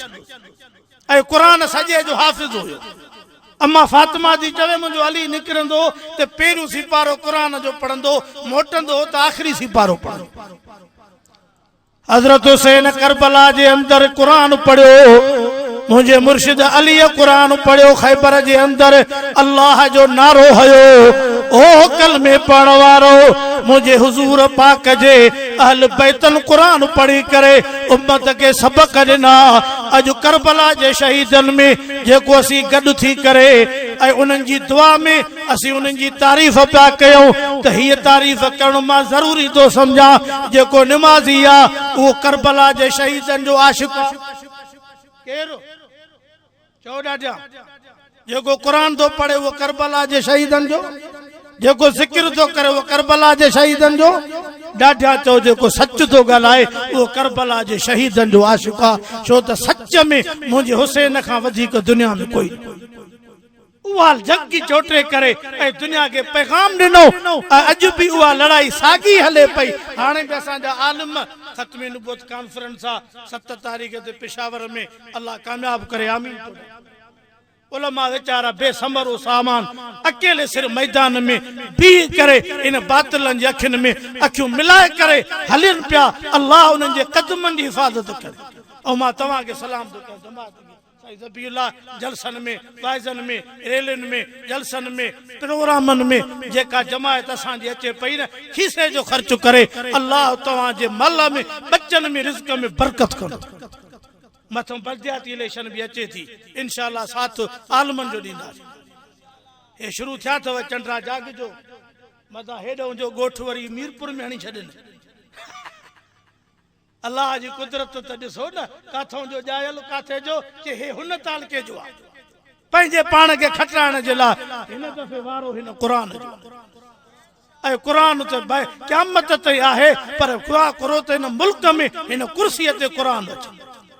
Speaker 1: ۽ قرآن سڄي جو حافظ هيو. اما فاطمه ٿي چوي منهنجو علي نڪرندو هو ته پهريون سيپارو قرآن جو پڙهندو هو، موٽندو هو ته آخري سيپارو پڙهندو هو. حضرت حسين ڪربلا جي اندر قرآن پڙهيو، منهنجي مرشد عليء قرآن پڙهيو خيبر جي اندر الله جو نعرو هنيو، او ڪلمي پڙهڻ وارو منهنجي حضور پاڪ جي اهل بيتن قرآن پڙهي ڪري امت کي سبق ڏنا، اڄ ڪربلا جي شهيدن ۾ جيڪو اسين گڏ ٿي ڪري ۽ انهن جي دعا ۾ اسين انهن جي تعريف پيا ڪيون ته هيء تعريف ڪرڻ مان ضروري ٿو سمجهان جيڪو نمازي آ اهو ڪربلا جي شهيدن جو عاشق آ. ڪير؟ چئو ڏاڍيان، جيڪو قرآن ٿو پڙهي اهو ڪربلا جي شهيدن جو، جيڪو ذڪر ٿو ڪري اهو ڪربلا جي شهيدن جو، ڏاڍيان چئو جيڪو سچ ٿو ڳالهائي اهو ڪربلا جي شهيدن جو عاشق آ، ڇو ته سچ ۾ منهنجي حسين کان وڌيڪ دنيا ۾ ڪوئي نه. اها جنگ چوٽي ڪري ۽ دنيا کي پيغام ڏنو ۽ اڄ به اها لڙائي ساڳي هلي پئي. هاڻي به اسان جا عالم ختم نبوت ڪانفرنس آ 7 تاريخ تي پشاور ۾ الله ڪامياب ڪري آمين چئو. علماء ويچارا بي ثمر و سامان اڪيلي سر ميدان ۾ بيهي ڪري ان باطلن جي اکين ۾ اکيون ملائي ڪري هلين پيا الله انهن جي قدمن جي حفاظت ڪري ۽ مان توهان کي سلام ٿو ڪيان جماعت کي. سائين ذبيح الله جلسن ۾، واعظن ۾، ريلين ۾، جلسن ۾، پروگرامن ۾ جيڪا جماعت اسان جي اچي پئي نه کيسي جو خرچ ڪري الله توهان جي مال ۾ ٻچن ۾ رزق ۾ برڪت ڪندو. مٿئون بلدياتي اليڪشن به اچي ٿي انشاء الله ساٿ عالمن جو ڏينداسين. هي شروع ٿيا اٿو چنڊا جاڳجو متان هيڏئون جو ڳوٺ وري ميرپور ۾ هڻي ڇڏين. الله جي قدرت ته ڏسو نه، ڪاٿئون جو ڄايل ڪاٿي جو، چي هي هن تعلقي جو آ. پنهنجي پاڻ کي کٽرائڻ جي لاء هن دفعي وارو هن قرآن جو آ. ۽ قرآن ته قيامت تائين آهي پر دعا ڪرو ته هن ملڪ ۾ هن ڪرسيء تي قرآن اچي.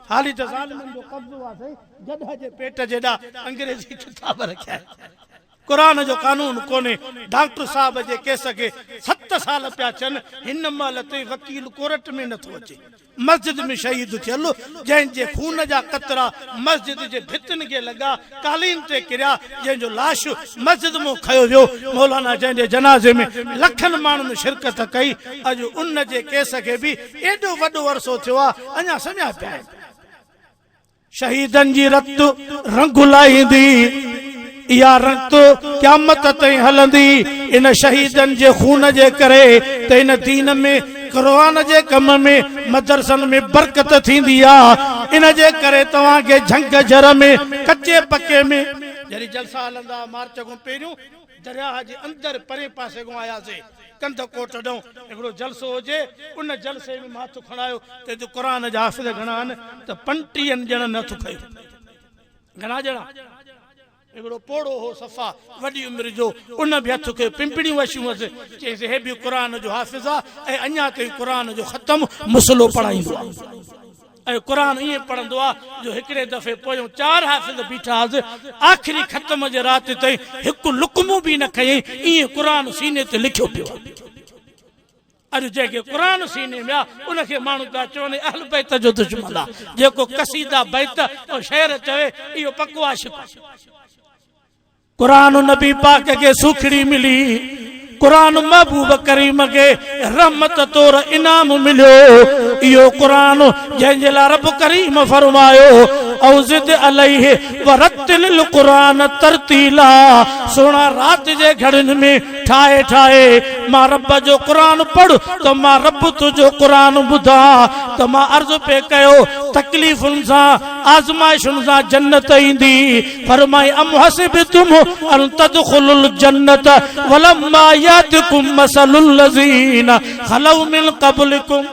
Speaker 1: حالي ته ظالمن جو قبضو آ سائين، گڏهه جي پيٽ جيڏا انگريزي ڪتاب رکيا آهن. قرآن جو قانون ڪونهي، ڊاڪٽر صاحب جي ڪيس کي ست سال پيا ٿين، هن مهل تائين وڪيل ڪورٽ ۾ نٿو اچي. مسجد ۾ شهيد ٿيل، جنهن جي خون جا قطرا مسجد جي ڀتين کي لڳا، قالين تي ڪريا، جنهن جو لاش مسجد مون کنيو ويو، مولانا جنهن جي جنازي ۾ لکن ماڻهن شرڪت ڪئي، اڄ ان جي ڪيس کي به ايڏو وڏو عرصو ٿيو آ، اڃا سمهيا پيا آهن. شهيدن جي رت رنگ لاهيندي، اها رت قيامت تائين هلندي، ان شهيدن جي خون جي ڪري ته ان دين ۾ قرآن جي ڪم ۾ مدرسن ۾ برڪت ٿيندي آ، ان جي ڪري توهان کي جهنگ جهر ۾ ڪچي پڪي ۾. جڏهن جلسا هلندا ها مارچ کان پهريون درياهه جي اندر پرين پاسي کان آياسي ڪنڌ ڪوٽ ڏانهن هڪڙو جلسو هجي ان جلسي ۾ مان هٿ کڻايو ته هتي قرآن جا حافظ گهڻا آهن ته پنٽيهن ڄڻن هٿ کنيو. گهڻا ڄڻا؟ هڪڙو پوڙهو هو صفا وڏي عمر جو ان به هٿ کنيو پنپڙيون وشيون هئس چيس هي به قرآن جو حافظ آ ۽ اڃا تائين قرآن جو ختم مصلو پڙهائيندو آ. ۽ قرآن ائين پڙهندو آ جو هڪڙي دفعي پويون چار حافظ بيٺا هئس، آخري ختم جي رات تائين هڪ لقمو به نه کنيائين، ائين قرآن سيني تي لکيو پيو آ. اڄ جنهن کي قرآن سيني ۾ آ ان کي ماڻهو پيا چون هي اهل بيت جو دشمن آ، جيڪو قصيدا، بيت ۽ شعر چوي اهو پڪو عاشق آ. قرآن نبي پاڪ کي سوکڙي ملي، قرآن محبوب ڪريم کي رحمت طور انعام مليو، اهو قرآن جنهن جي لاء رب ڪريم فرمايو، او زد عليه ورتل القرآن ترتيلا سهڻا رات جي گهڙين ۾ ٺاهي ٺاهي مان رب جو قرآن پڙهه ته مان رب تنهنجو قرآن ٻڌان ته مان عرض پئي ڪيو تڪليفن سان آزمائشن سان جنت ايندي فرمائي ام حسبتم ان تدخلوا الجنة ولما ياتكم مثل الذين خلو من قبلكم.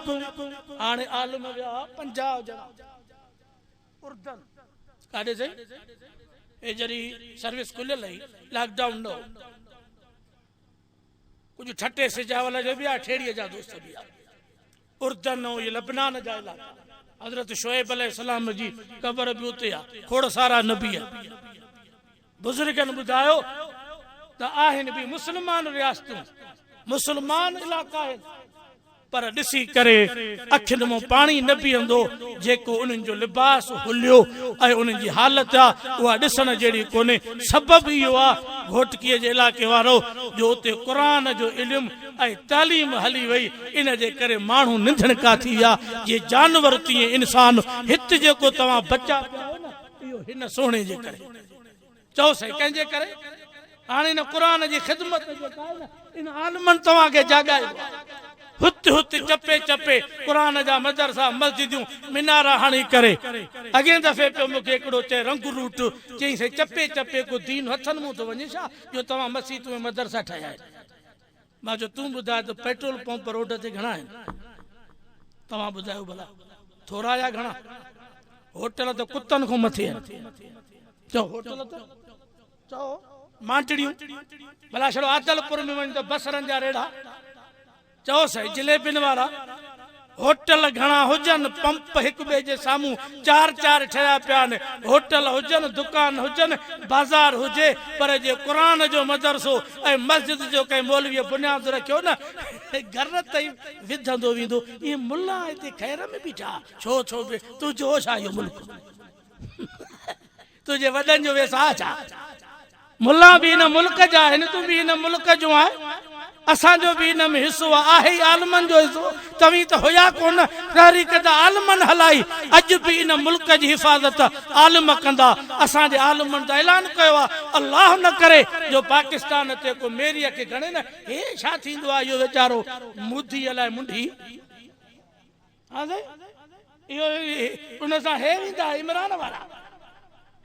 Speaker 1: هاڻي عالم ويا 50 ڄڻا اردن ڪاڏي سائين هي جڏهن سروس کليل هئي لاڪ ڊائون نه هو ڪجهه ٺٽي سجاول جو به آ ٺيڙهي جا دوست به آ اردن ۽ لبنان جا علائقا حضرت شعيب عليه السلام جي قبر به اتي آ کوڙ سارا نبي آهن بزرگن ٻڌايو ته آهن به مسلمان رياستون مسلمان علائقا آهن پر ڏسي ڪري اکين مان پاڻي نه بيهندو، جيڪو انهن جو لباس، حليو ۽ انهن جي حالت آ، اها ڏسڻ جهڙي ڪونهي. سبب اهو آ گهوٽڪيء جي علائقي وارو جو اتي قرآن جو علم ۽ تعليم هلي وئي، ان جي ڪري ماڻهو ننڌڻڪا ٿي ويا، جيئن جانور تيئن انسان. هت جيڪو توهان بچا پيا آهيو نه، اهو هن سهڻي جي ڪري. چئو سائين ڪنهن جي ڪري؟ هاڻي ان قرآن جي خدمت جيڪا آهي نه ان عالمن توهان کي جاڳايو آهي. هت هت چپي چپي قرآن جا مدرسا مسجديون منارا هڻي ڪري اڳئين دفعي پيو مون کي هڪڙو چئي رنگ روٽ چيائين سائين چپي چپي ڪو دين هٿن مون ٿو وڃي ڇا جو توهان مسيتون ۽ مدرسا ٺاهيا آهن. مان چيو تون ٻڌاء ته پيٽرول پمپ روڊ تي گهڻا آهن؟ توهان ٻڌايو ڀلا ٿورا يا گهڻا؟ هوٽل ته ڪتن کان مٿي آهن. چئو هوٽل ته چئو مانٽڙيون ڀلا ڇڙو عادلپور ۾ وڃ ته بصرن جا ريڙها چئو سائين جليبين وارا هوٽل گهڻا هجن پمپ هڪ ٻئي جي سامهون چار چار ٺهيا پيا آهن هوٽل هجن دڪان هجن بازار هجي پر جي قرآن جو مدرسو ۽ مسجد جو ڪنهن مولويء بنياد رکيو نه گهر تائين وڌندو ويندو اهي ملا هتي خير ۾ بيٺا ڇو ڇو به تنهنجو ڇا اهو ملڪ تنهنجي وڏن جو ويساهه ڇا؟ ملان به هن ملڪ جا آهن، تون به هن ملڪ جو آهين. اسان جو به ان ۾ حصو آ، آهي ئي عالمن جو حصو، توهين ته هيا ڪونه، تحريڪ ته عالمن هلائي، اڄ به ان ملڪ جي حفاظت عالم ڪندا، اسان جي عالمن ته اعلان ڪيو آ، الله نه ڪري جو پاڪستان تي ڪو ميريء کي گهڻي نه، هي ڇا ٿيندو آ اهو ويچارو مودي الائي منڍي. ها سائين اهو ان سان هي ويندا عمران وارا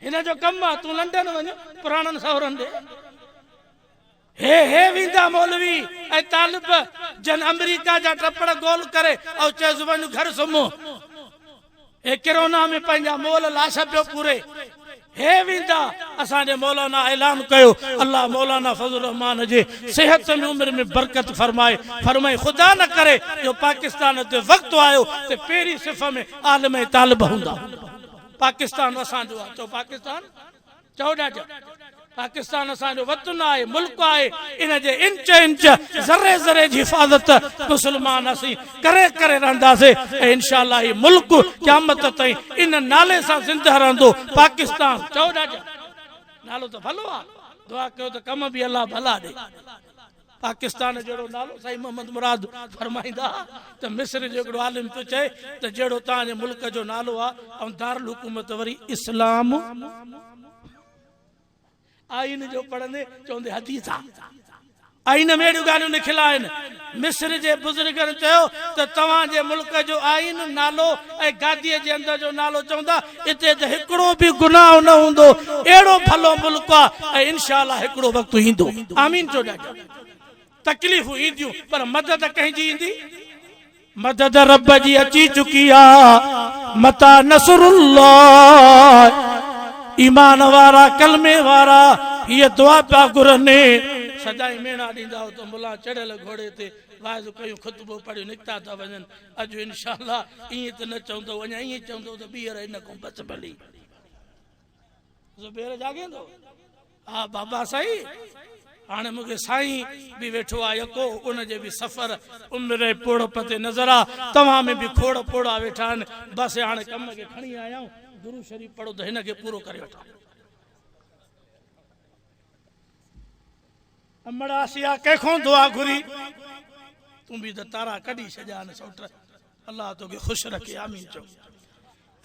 Speaker 1: هن جو ڪم آ تون لنڊن وڃ پراڻن سهرن ڏي هي هي ويندا مولوي ۽ طالب جن آمريڪا جا ٽپڙ گول ڪري او چيس وڃ گهر سمهو هي ڪرونا ۾ پنهنجا مول لاش پيو پوري هي ويندا اسان جي مولانا اعلان ڪيو الله مولانا فضل الرحمان جي صحت ۾ عمر ۾ برڪت فرمائي فرمائي خدا نه ڪري جو پاڪستان تي وقت آيو ته پهرين صف ۾ عالم ۽ طالب هوندا پاڪستان اسان جو آ چئو پاڪستان چئو ڏاڍا پاڪستان اسان جو وطن آهي، ملڪ آهي، ان جي انچ انچ، ذري ذري جي حفاظت مسلمان اسين ڪري ڪري رهنداسين ۽ انشاء الله هي ملڪ قيامت تائين ان نالي سان زنده رهندو، پاڪستان چئو ڏاڍا نالو ته ڀلو آهي، دعا ڪيو ته ڪم به الله ڀلا ڏي. پاڪستان جهڙو نالو سائين محمد مراد فرمائيندا ها ته مصر جو هڪڙو عالم پيو چئي ته جهڙو توهان جي ملڪ جو نالو آ ۽ دارالحڪومت وري اسلام آئين جو پڙهندي چوندي حديث آ آئين ۾ اهڙيون ڳالهيون لکيل آهن مصر جي بزرگن چيو ته توهان جي ملڪ جو آئين نالو ۽ گاديء جي اندر جو نالو چوندا اتي ته هڪڙو به گناهه نه هوندو اهڙو ڀلو ملڪ آ ۽ انشاء الله هڪڙو وقت ايندو آمين چئو ڏاڍا تڪليفون اينديون پر مدد ڪنهن جي ايندي مدد رب جي اچي چڪي آ متيٰ نصر الله ايمان وارا ڪلمي وارا هيء دعا پيا گهرن سدائين ميڻا ڏيندا هو ته ملان چڙهيل گهوڙي تي واعظ ڪيون خطبو پڙهيون نڪتا ٿا وڃن اڄ انشاء الله ائين ته نه چوندو اڃا ائين چوندو ته ٻيهر ان کان بچ ڀلي زبير جاڳيندو ها بابا سائين هاڻي مونکي سائين به ويٺو آ يڪو ان جي به سفر عمر ۽ پوڙهپ تي نظر آ توهان ۾ به کوڙ پوڙها ويٺا آهن بس هاڻي ڪم کي کڻي آيا آهيون درود شريف پڙهو ته هن کي پورو ڪري وٺان امڙ آسيا ڪنهن کان دعا گهري تون به ته تارا ڪڍي ڇڏيا آهن سوٽ الله توکي خوش رکي آمين چئو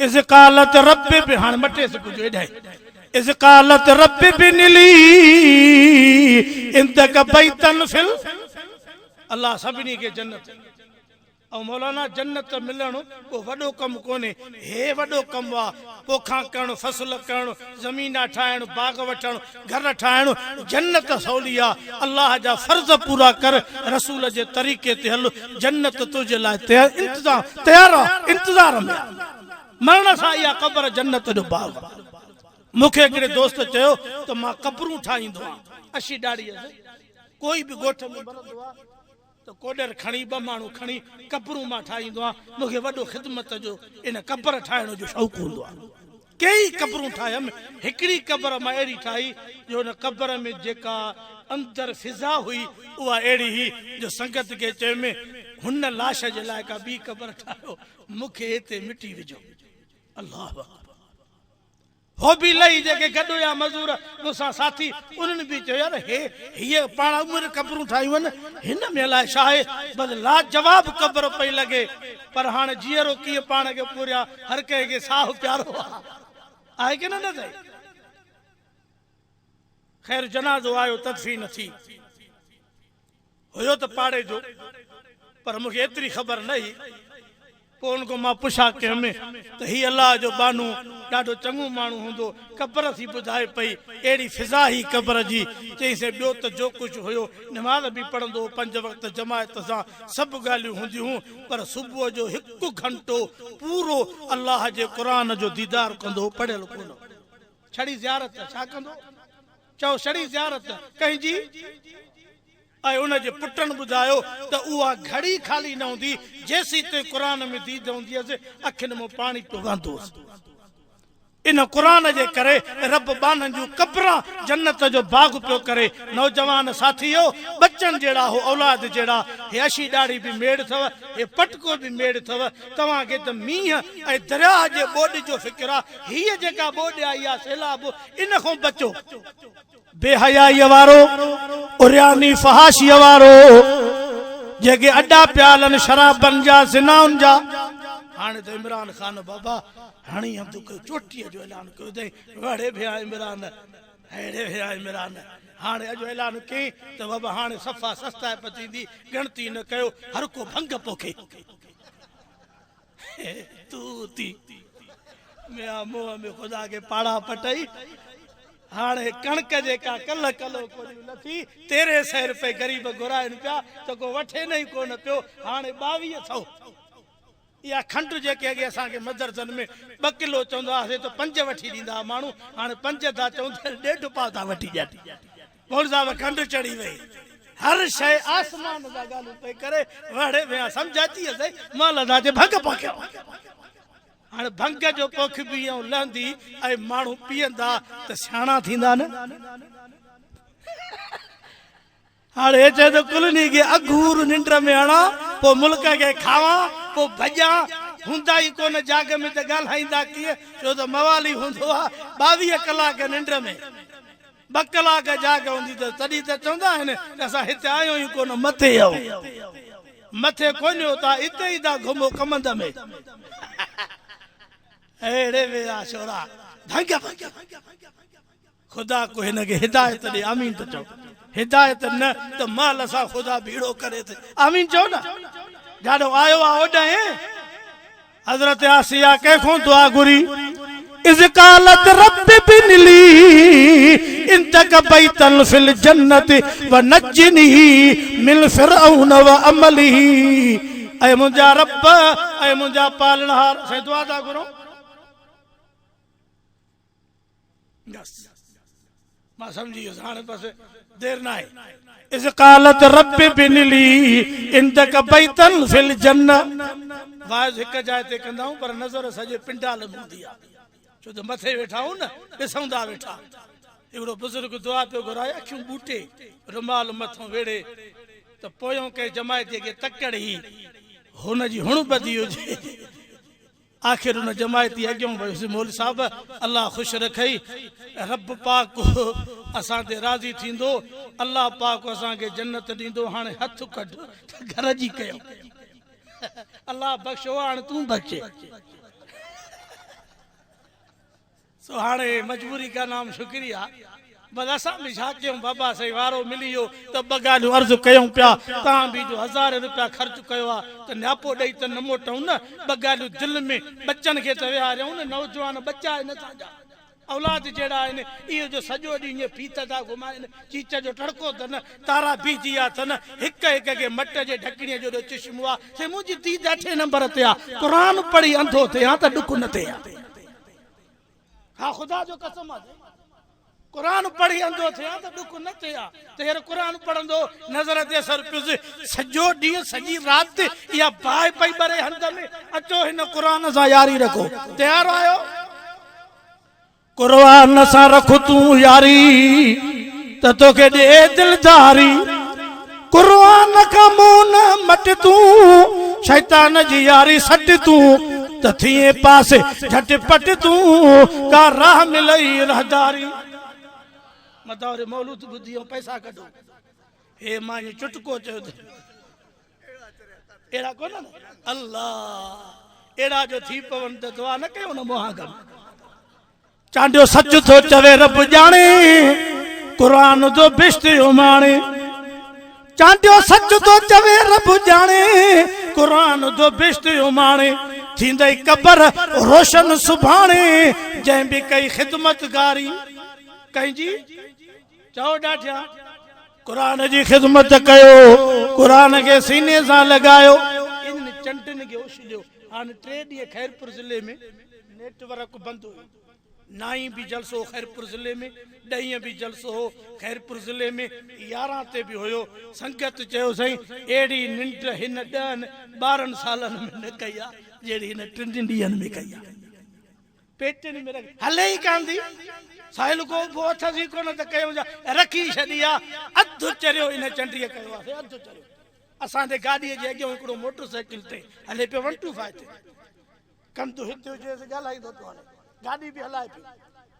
Speaker 1: اذ قالت رب به هاڻ مٽيس ڪجهه ايڏائي اذ قالت رب ابن لي عندك بيتا في الله سڀني کي جنت او مولانا جنت ملڻ ڪو وڏو ڪم ڪونهي، هي وڏو ڪم آ، پوکان ڪرڻ، فصل ڪرڻ، زمينا ٺاهڻ، باغ وٺڻ، گهر ٺاهڻ، جنت سولي آ، الله جا فرض پورا ڪر، رسول جي طريقي تي هل، جنت تنهنجي لاء انتظام تيار آ، انتظار ۾ آ، مرڻ سان اها قبر جنت جو باغ آ. مون کي هڪڙي دوست چيو ته مان قبرون ٺاهيندو آهيان، اشي ڏاڙهي هيس، ڪوئي به ڳوٺ ۾ مرندو آ، ته ڪوڏر کڻي ٻه ماڻهو کڻي قبرون مان ٺاهيندو آهيان، مون کي وڏو خدمت جو ان قبر ٺاهڻ جو شوق هوندو آهي. ڪيئي قبرون ٺاهيم، هڪڙي قبر مان اهڙي ٺاهي جو ان قبر ۾ جيڪا اندر فضا هئي اها اهڙي هئي جو سنگت کي چيم هن لاش جي لاء ڪا ٻي قبر ٺاهيو مون کي هتي مٽي وجهو. الله اڪبر. هو به لهي جيڪي گڏ هيا مزور مون سان ساٿي انهن به چيو يار هي هيء پاڻ عمر قبرون ٺاهيون آهن هن ۾ الائي ڇا آهي بس لاجواب قبر پئي لڳي پر هاڻ جيئرو ڪيئن پاڻ کي پوريان هر ڪنهن کي ساهه پيارو آهي آهي ڪي نه نه سائين خير جنازو آيو تدفين ٿي هيو ته پاڙي جو پر مون کي ايتري خبر نه هئي. پوء ان کان مان پڇا ڪيم ته هي الله جو ٻانهو ڏاڍو چڱو ماڻهو هوندو، قبر ٿي ٻڌائي پئي، اهڙي فضا هئي قبر جي. چيائين ٻيو ته جو ڪجهه هيو، نماز به پڙهندو هو پنج وقت جماعت سان، سڀ ڳالهيون هونديون هون، پر صبح جو هڪ گهنٽو پورو الله جي قرآن جو ديدار ڪندو هو، پڙهيل ڪونه هو. ڇڙي زيارت ڇا ڪندو هو؟ چئو ڇڙي زيارت ڪنهن جي؟ ۽ ان جي پٽن ٻڌايو ته اها گهڙي خالي نه هوندي جيسيتائين قرآن ۾ ديد هوندي هيس اکين مان پاڻي پيو وهندو هوس. ان قرآن جي ڪري رب ٻانهن جون قبران جنت جو باغ پيو ڪري. نوجوان ساٿيو! ٻچن جهڙا هو اولاد جهڙا. هي اشي ڏاڙهي به ميڙ اٿو، هي پٽڪو به ميڙ اٿو. توهان کي ته مينهن ۽ درياهه جي ٻوڏ جو فڪر آ. هيء جيڪا ٻوڏ آئي آ سيلاب ان کان بچو. بي حيائيء وارو، عرياني فحاشيء وارو، جيڪي اڏا پيا هلن شرابن جا، زنائن جا. هاڻي ته عمران خان بابا هڻي هنڌ ڪيو، چوٽيء جو اعلان ڪيو اٿئي، وڙهي ڀيا عمران، ههڙي ڀيا عمران. هاڻي اڄ اعلان ڪيائين ته بابا هاڻي صفا سستائپ ٿيندي، ڳڻتي نه ڪيو، هر ڪو ڀنگ پوکي. تون ٿي ميان منهن ۾ خدا کي پاڙا پٽئي. هاڻي ڪڻڪ جيڪا ڪلهه ڪلو ڪونهي لٿي، تيرهين سئي روپئي غريب گهرائن پيا ته ڪو وٺي نه ئي ڪونه پيو، هاڻي 22 سئو. اها کنڊ جيڪي اڳي اسان کي مدرسن ۾ ٻه ڪلو چوندا هئاسين ته پنج وٺي ڏيندا هئا ماڻهو، هاڻي پنج ٿا چئون ته ڏيڍ پاء ٿا وٺي ڏين. مولوي صاحب کنڊ چڙهي وئي. هر شيء آسمان سان ڳالهيون پئي ڪري. وڙهي ويا سمجهه اچي ويس مال ادا جي ڀنگ پوکيو. هاڻي ڀنگ جو پوکبي ۽ لهندي ۽ ماڻهو پيئندا ته سياڻا ٿيندا نه. هاڻي هي چئي ٿو ڪلني کي اگهور ننڊ ۾ هڻان، پوء ملڪ کي کاوان، پوء ڀڄان. هوندا ئي ڪونه جاڳ ۾ ته ڳالهائيندا ڪيئن، ڇو ته موالي هوندو آ 22 ڪلاڪ ننڊ ۾. ٻه ڪلاڪ جاڳ هوندي اٿس، تڏهن ته چوندا آهن ته اسان هتي آيون ئي ڪونه مٿي آهيون. مٿي ڪونهيو تان اتي ئي ٿا گهمو ڪمند ۾. اهڙي ويا شورا ڀنگ ڀنگ. خدا ڪو هن کي هدايت ڏي آمين ته چئو. هدايت نه ته مال سان خدا ڀيڙو ڪري ته آمين چئو نه. جاڏو آيو آ اوڏانهن. حضرت آسيه ڪنهن کان دعا گهري؟ اذ قالت رب ابن لي عندك بيتا في الجنة ونجني من فرعون وعمله. اي منهنجا رب، اي منهنجا پالڻهار. سائين دعا ٿا گهرون. بس مان سمجهي ويس هاڻي بس دير ناهي. اذ قالت رب ابن لي عندك بيتا في الجنه. واعظ هڪ جاء تي ڪندا آهيون پر نظر سڄي پنڊال ۾ هوندي آهي ڇو ته مٿي ويٺا آهيون نه ڏسون ٿا ويٺا. هڪڙو بزرگ دعا پيو گهرائي اکيون ٻوٽي رومال مٿون ويڙهي ته پويون ڪنهن جماعتي کي تڪڙ هئي هن جي هڻ ٻڌي هجي. آخر ان جماعتي اڳيون ويس، مولوي صاحب الله خوش رکئي، رب پاڪ اسان تي راضي ٿيندو، الله پاڪ اسان کي جنت ڏيندو، هاڻي هٿ ڪڍ ته گهر جي ڪيون. الله بخشو هاڻي تون بخشي. سو هاڻي مجبوري ڪا نام شڪريه. بس اسان به ڇا ڪيون بابا سائين وارو ملي ويو ته ٻه ڳالهيون عرض ڪيون پيا توهان به جو هزارين روپيا خرچ ڪيو آ ته نياپو ڏئي ته نه موٽون نه ٻه ڳالهيون دل ۾ ٻچن کي ته ويهاريون نه نوجوان ٻچا آهن اسان جا اولاد جهڙا آهن اهي جو سڄو ڏينهن ائين ڦيٿ ٿا گهمائن چيچ جو ٽڙڪو اٿن تارا بيهجي ويا اٿن هڪ هڪ کي مٽ جي ڍڪڻيء جيڏو چشمو آ سائين منهنجي ديد اٺين نمبر تي آ قرآن پڙهي انڌو ٿئي ها ته ڏک نه ٿئي ها. ها خدا جو قسم آ قرآن پڙهي انڌو ٿيان ته ڏک نه ٿئي ها ته هير قرآن پڙهندو نظر تي اثر پيس سڄو ڏينهن سڄي رات اها باهه پئي ٻري هنڌ ۾ اچو هن قرآن سان ياري رکو تيار آهيو قرآن سان رک تون ياري ته توکي ڏي دلداري قرآن کان منهن نه مٽ تون، شيطان جي ياري سٽ تون، ته ٿئين پاس جهٽ پٽ تون، ڪا راهه ملئي رهداري. متان وري مولود ٻڌي ۽ پئسا ڪڍو. هي مان ائين چٽڪو چيو ته اهڙا ڪونهن الله اهڙا جو ٿي پون ته دعا نه ڪيو نه مهانگن. چانڊيو سچ ٿو چوي رب ڄاڻي قرآن جو بهشت اماڻي چانڊيو سچ ٿو چوي رب ڄاڻي قرآن جو بهشت اماڻي ٿيندئي قبر روشن سڀاڻي جنهن به ڪئي خدمتگاري ڪنهن جي چئو ڏاڍيان قرآن جي خدمت ڪيو قرآن کي سيني سان لڳايو انهن چنڊن کي اڇليو هاڻ ٽي ڏينهن خيرپور ضلعي ۾ نيٽ ورڪ بند هيو. نائين به جلسو هو خيرپور ضلعي ۾، ڏهين به جلسو هو خيرپور ضلعي ۾، 11 تي به هيو. سنگت چيو سائين اهڙي ننڊ هن ڏهن ٻارهن سالن ۾ نه ڪئي آ جهڙي هن ٽن ڏينهن ۾ ڪئي آ. پيٽين ۾ رکي هلي ئي ڪانه ٿي. ساحل ڪو اڀو اٿس ئي ڪونه ته ڪيون جا رکي ڇڏي آ. اڌ چريو ان چنڊيء ڪيو آ سائين اڌ چريو. اسان جي گاڏيء جي اڳيون هڪڙو موٽر سائيڪل تي هلي پيو ون ٽو فائيو تي. ڪنڌ هتي هجيس ڳالهائيندو پيو هلي. گاڏي به هلائي پيو.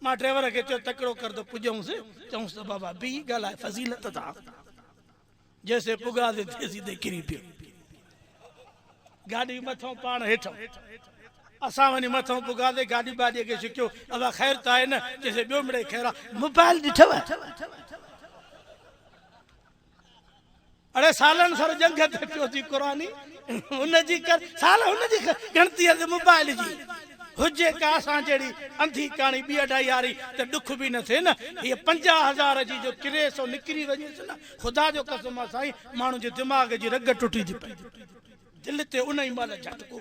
Speaker 1: مان ڊرائيور کي چيو تڪڙو ڪر ته پڄئونس، چئونس ته بابا بيهي ڳالهاء فضيلت سان. جيسين پڳاسين تيسين تي ڪري پيو. گاڏي مٿئون پاڻ هيٺئون. اسان وڃي مٿئون پڳاسين، گاڏي ٻاڏيء کي ڇڪيو، ابا خير ته آهي نه؟ چيسين ٻيو مڙئي خير آ، موبائل ڏٺو؟ اڙي سالن سر ڄنگهه تي پيو ٿي قرآني ان جي ڪر سال هن جي ڳڻتي هلي موبائل جي هجي ڪا اسان جهڙي انڌي ڪاڻي ٻي اڍائي هاري ته ڏک به نه ٿئي نه هيء 50 هزار جي جو ڪري سو نڪري وڃيس نه خدا جو قسم آ سائين ماڻهو جي دماغ جي رڳ ٽٽي ٿي پئي دل تي ان ئي مهل جهٽڪو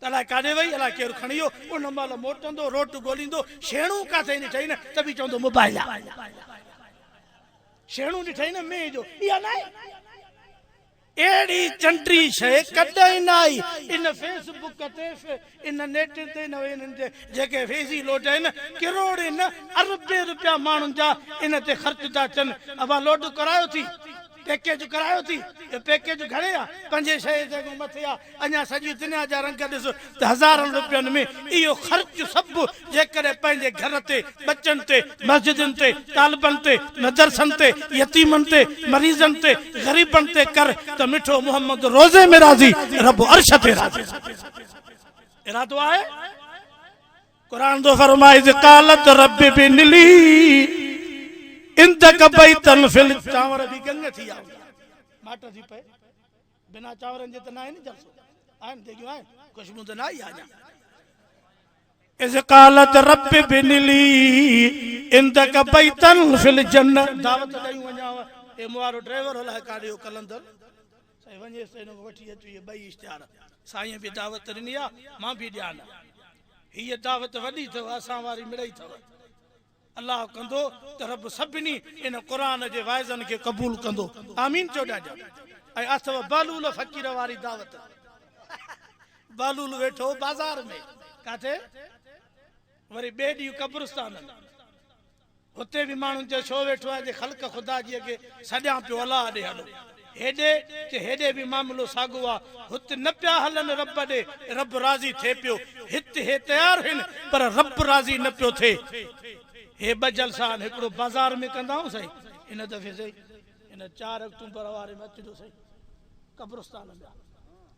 Speaker 1: ته الائي ڪاڏي وئي الائي ڪير کڻي ويو ان مهل موٽندو روٽ ڳوليندو شيڻو ڪاٿي ڏٺئي نه ته به چوندو موبائل آ شيڻو ڏٺئي نه مينهن جو اها ناهي اهڙي چنڊي شيء ڪڏهن نه آئي ان فيس بڪ تي ان نيٽ تي نه انهن تي جيڪي فيسي لوڊ آهن ڪروڙين نه اربين روپيا ماڻهن جا ان تي خرچ ٿا ٿين ابا لوڊ ڪرايو ٿي پيڪيج ڪرايو ٿي اهو پيڪيج گهڻي آ پنجين شيء تي کان مٿي آ اڃا سڄي دنيا جا رنگ ڏس ته هزارن روپين ۾ اهو خرچ سڀ جيڪڏهن پنهنجي گهر تي، ٻچن تي، مسجدن تي، طالبن تي، مدرسن تي، يتيمن تي، مريضن تي، غريبن تي ڪر ته مٺو محمد روضي ۾ راضي، رب عرش تي راضي. ارادو آهي؟ قرآن ٿو فرمائي اذ قالت رب ابن لي عندك بيتا في چانور به گنگ ٿي ويا هوندا، ماٽ ٿي پئي. بنا چانورن جي ته ناهي نه جلسو. آهن ديڳيون آهن، خوشبو ته نه آئي آهي اڃا. اذ قالت رب ابن لي عندك بيتا في الجنه دعوت ڏيون وڃان اي مون وارو ڊرائيور الائي ڪاڏي ويو قلندر سائين وڃيس ته هن کي وٺي اچ اهي ٻئي اشتهار سائين به دعوت ڏني آ مان به ڏيان هيء دعوت وڏي اٿو اسان واري مڙئي اٿو. الله ڪندو ته رب سڀني ان قرآن جي واعظن کي قبول ڪندو آمين چئو ڏاڍا ۽ اٿو بهلول فقير واري دعوت بهلول ويٺو بازار ۾ ڪاٿي وري ٻئي ڏينهن قبرستان ۾ هتي به ماڻهن چيو ڇو ويٺو آهي جي خلق خدا جي اڳي سڏيان پيو الله ڏي هلو هيڏي چي هيڏي به معاملو ساڳو آ، هت نه پيا هلن رب ڏي، رب راضي ٿئي پيو، هت هي تيار هن پر رب راضي نه پيو ٿئي. هي ٻه جلسا آهن هڪڙو بازار ۾ ڪندا آهيون سائين هن دفعي سائين هن چار آڪٽوبر واري ۾ اچجو سائين قبرستان ۾ آ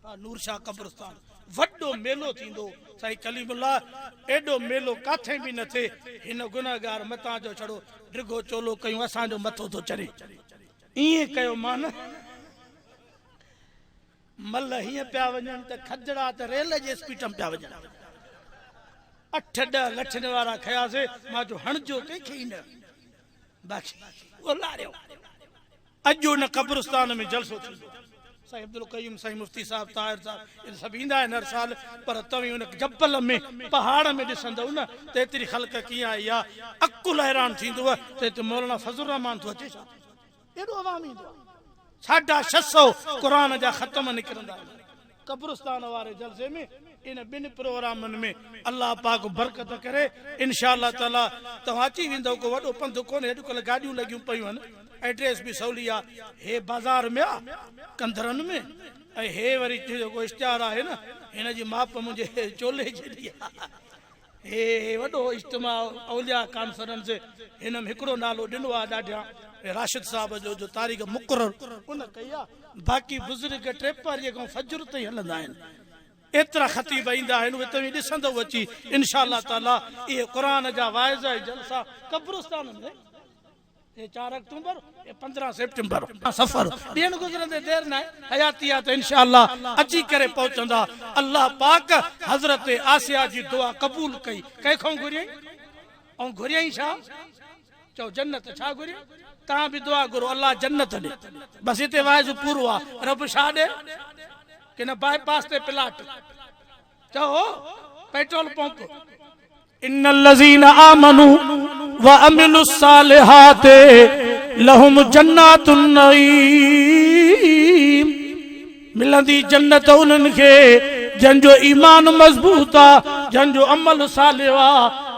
Speaker 1: ها نور شاهه قبرستان وڏو ميلو ٿيندو سائين ڪليم الله ايڏو ميلو ڪاٿي به نه ٿئي هن گنهگار متان جو ڇڙو ڊگهو چولو ڪيون اسان جو مٿو ٿو چري. ائين ڪيو مان مل هيئن پيا وڃن ته کدڙا ته ريل جي اسپيڊ ۾ پيا وڃن. اٺ ڏهه لٺين وارا کنياسي، مان چيو هڻجو ڪنهن کي ئي نه، باقي اولاريو. اڄ ان قبرستان ۾ جلسو ٿيندو. سائين عبدالقيوم، سائين مفتي صاحب، طاهر صاحب اهي سڀ ايندا آهن هر سال، پر توهين ان جبل ۾ پهاڙ ۾ ڏسندؤ نه ته ايتري خلق ڪيئن آئي آ، عقل حيران ٿيندو ته هتي مولانا فضل الرحمان ٿو اچي ڇا؟ ايڏو عوام ايندو آ، 650 قرآن جا ختم نڪرندا آهن قبرستان واري جلسي ۾. ان ٻن پروگرامن ۾ الله پاڪ برڪت ڪري انشاء الله تعالي توهان اچي ويندؤ ڪو وڏو پنڌ ڪونهي اڄڪلهه گاڏيون لڳيون پيون آهن ايڊريس به سولي آ هي بازار ۾ آ ڪنڌرن ۾ ۽ هي وري جيڪو اشتهار آهي نه هن جي ماپ منهنجي چولي جيڏي آ هي وڏو اجتماع اولياء ڪانفرنس هن ۾ هڪڙو نالو ڏنو آ ڏاڍيان راشد صاحب جو جو تاريخ مقرر ان ڪئي آ باقي بزرگ ٽيپاريء کان فجر تائين هلندا آهن ايترا خطيب ايندا آهن اهي توهين ڏسندؤ اچي انشاء الله تعالي اهي قرآن جا واعظ ۽ جلسا قبرستان ۾ هي چار آڪٽوبر ۽ 15 سيپٽمبر سفر ڏينهن گذرندي دير ناهي حياتي آ ته انشاء الله اچي ڪري پهچندا الله پاڪ حضرت آسيا جي دعا قبول ڪئي ڪنهن کان گهريائين ۽ گهريائين ڇا چئو جنت ڇا گهريائين توهان به دعا گهرو الله جنت ڏي بس هتي واعظ پورو آ رب ڇا ڏي ڪن باء پاس تي پلاٽ چئو پيٽرول پمپ ان الذين آمنوا وعملوا الصالحات لهم جنات النعيم ملندي جنت انهن کي جن جو ايمان مضبوط آ جن جو عمل صالح آ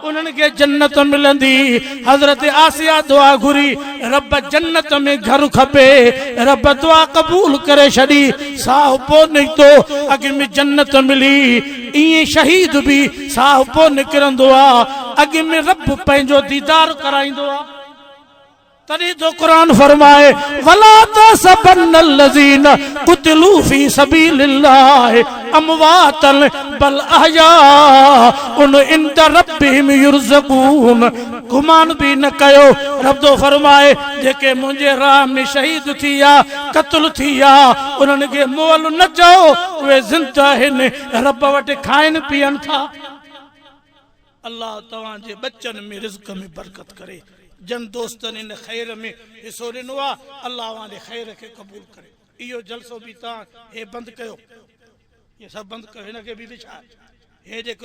Speaker 1: انهن کي جنت ملندي. حضرت آسيه دعا گهري، رب جنت ۾ گهر کپي. رب دعا قبول ڪري ڇڏي. ساهه پوء نڪتو، اڳ ۾ جنت ملي. ائين شهيد به ساهه پوء نڪرندو آ. اڳ ۾ رب پنهنجو ديدار ڪرائيندو آ. تڏهن ٿو قرآن فرمائي، ولا تحسبن الذين قتلوا في سبيل الله امواتا بل احياء عند ربهم يرزقون گمان به نه ڪيو، رب ٿو فرمائي، جيڪي منهنجي راهه ۾ شهيد ٿي ويا، قتل ٿي ويا، انهن کي مئل نه چئو، اهي زنده آهن، رب وٽ کائن پيئن ٿا. الله توهان جي ٻچن ۾ رزق ۾ برڪت ڪري. جن دوستن ان خير ۾ حصو ڏنو آ الله اوهان جي خير کي قبول ڪري. اهو جلسو به توهان هي بند ڪيو. اهي سڀ بند ڪيو هن کي به وڇاء. هي جيڪو.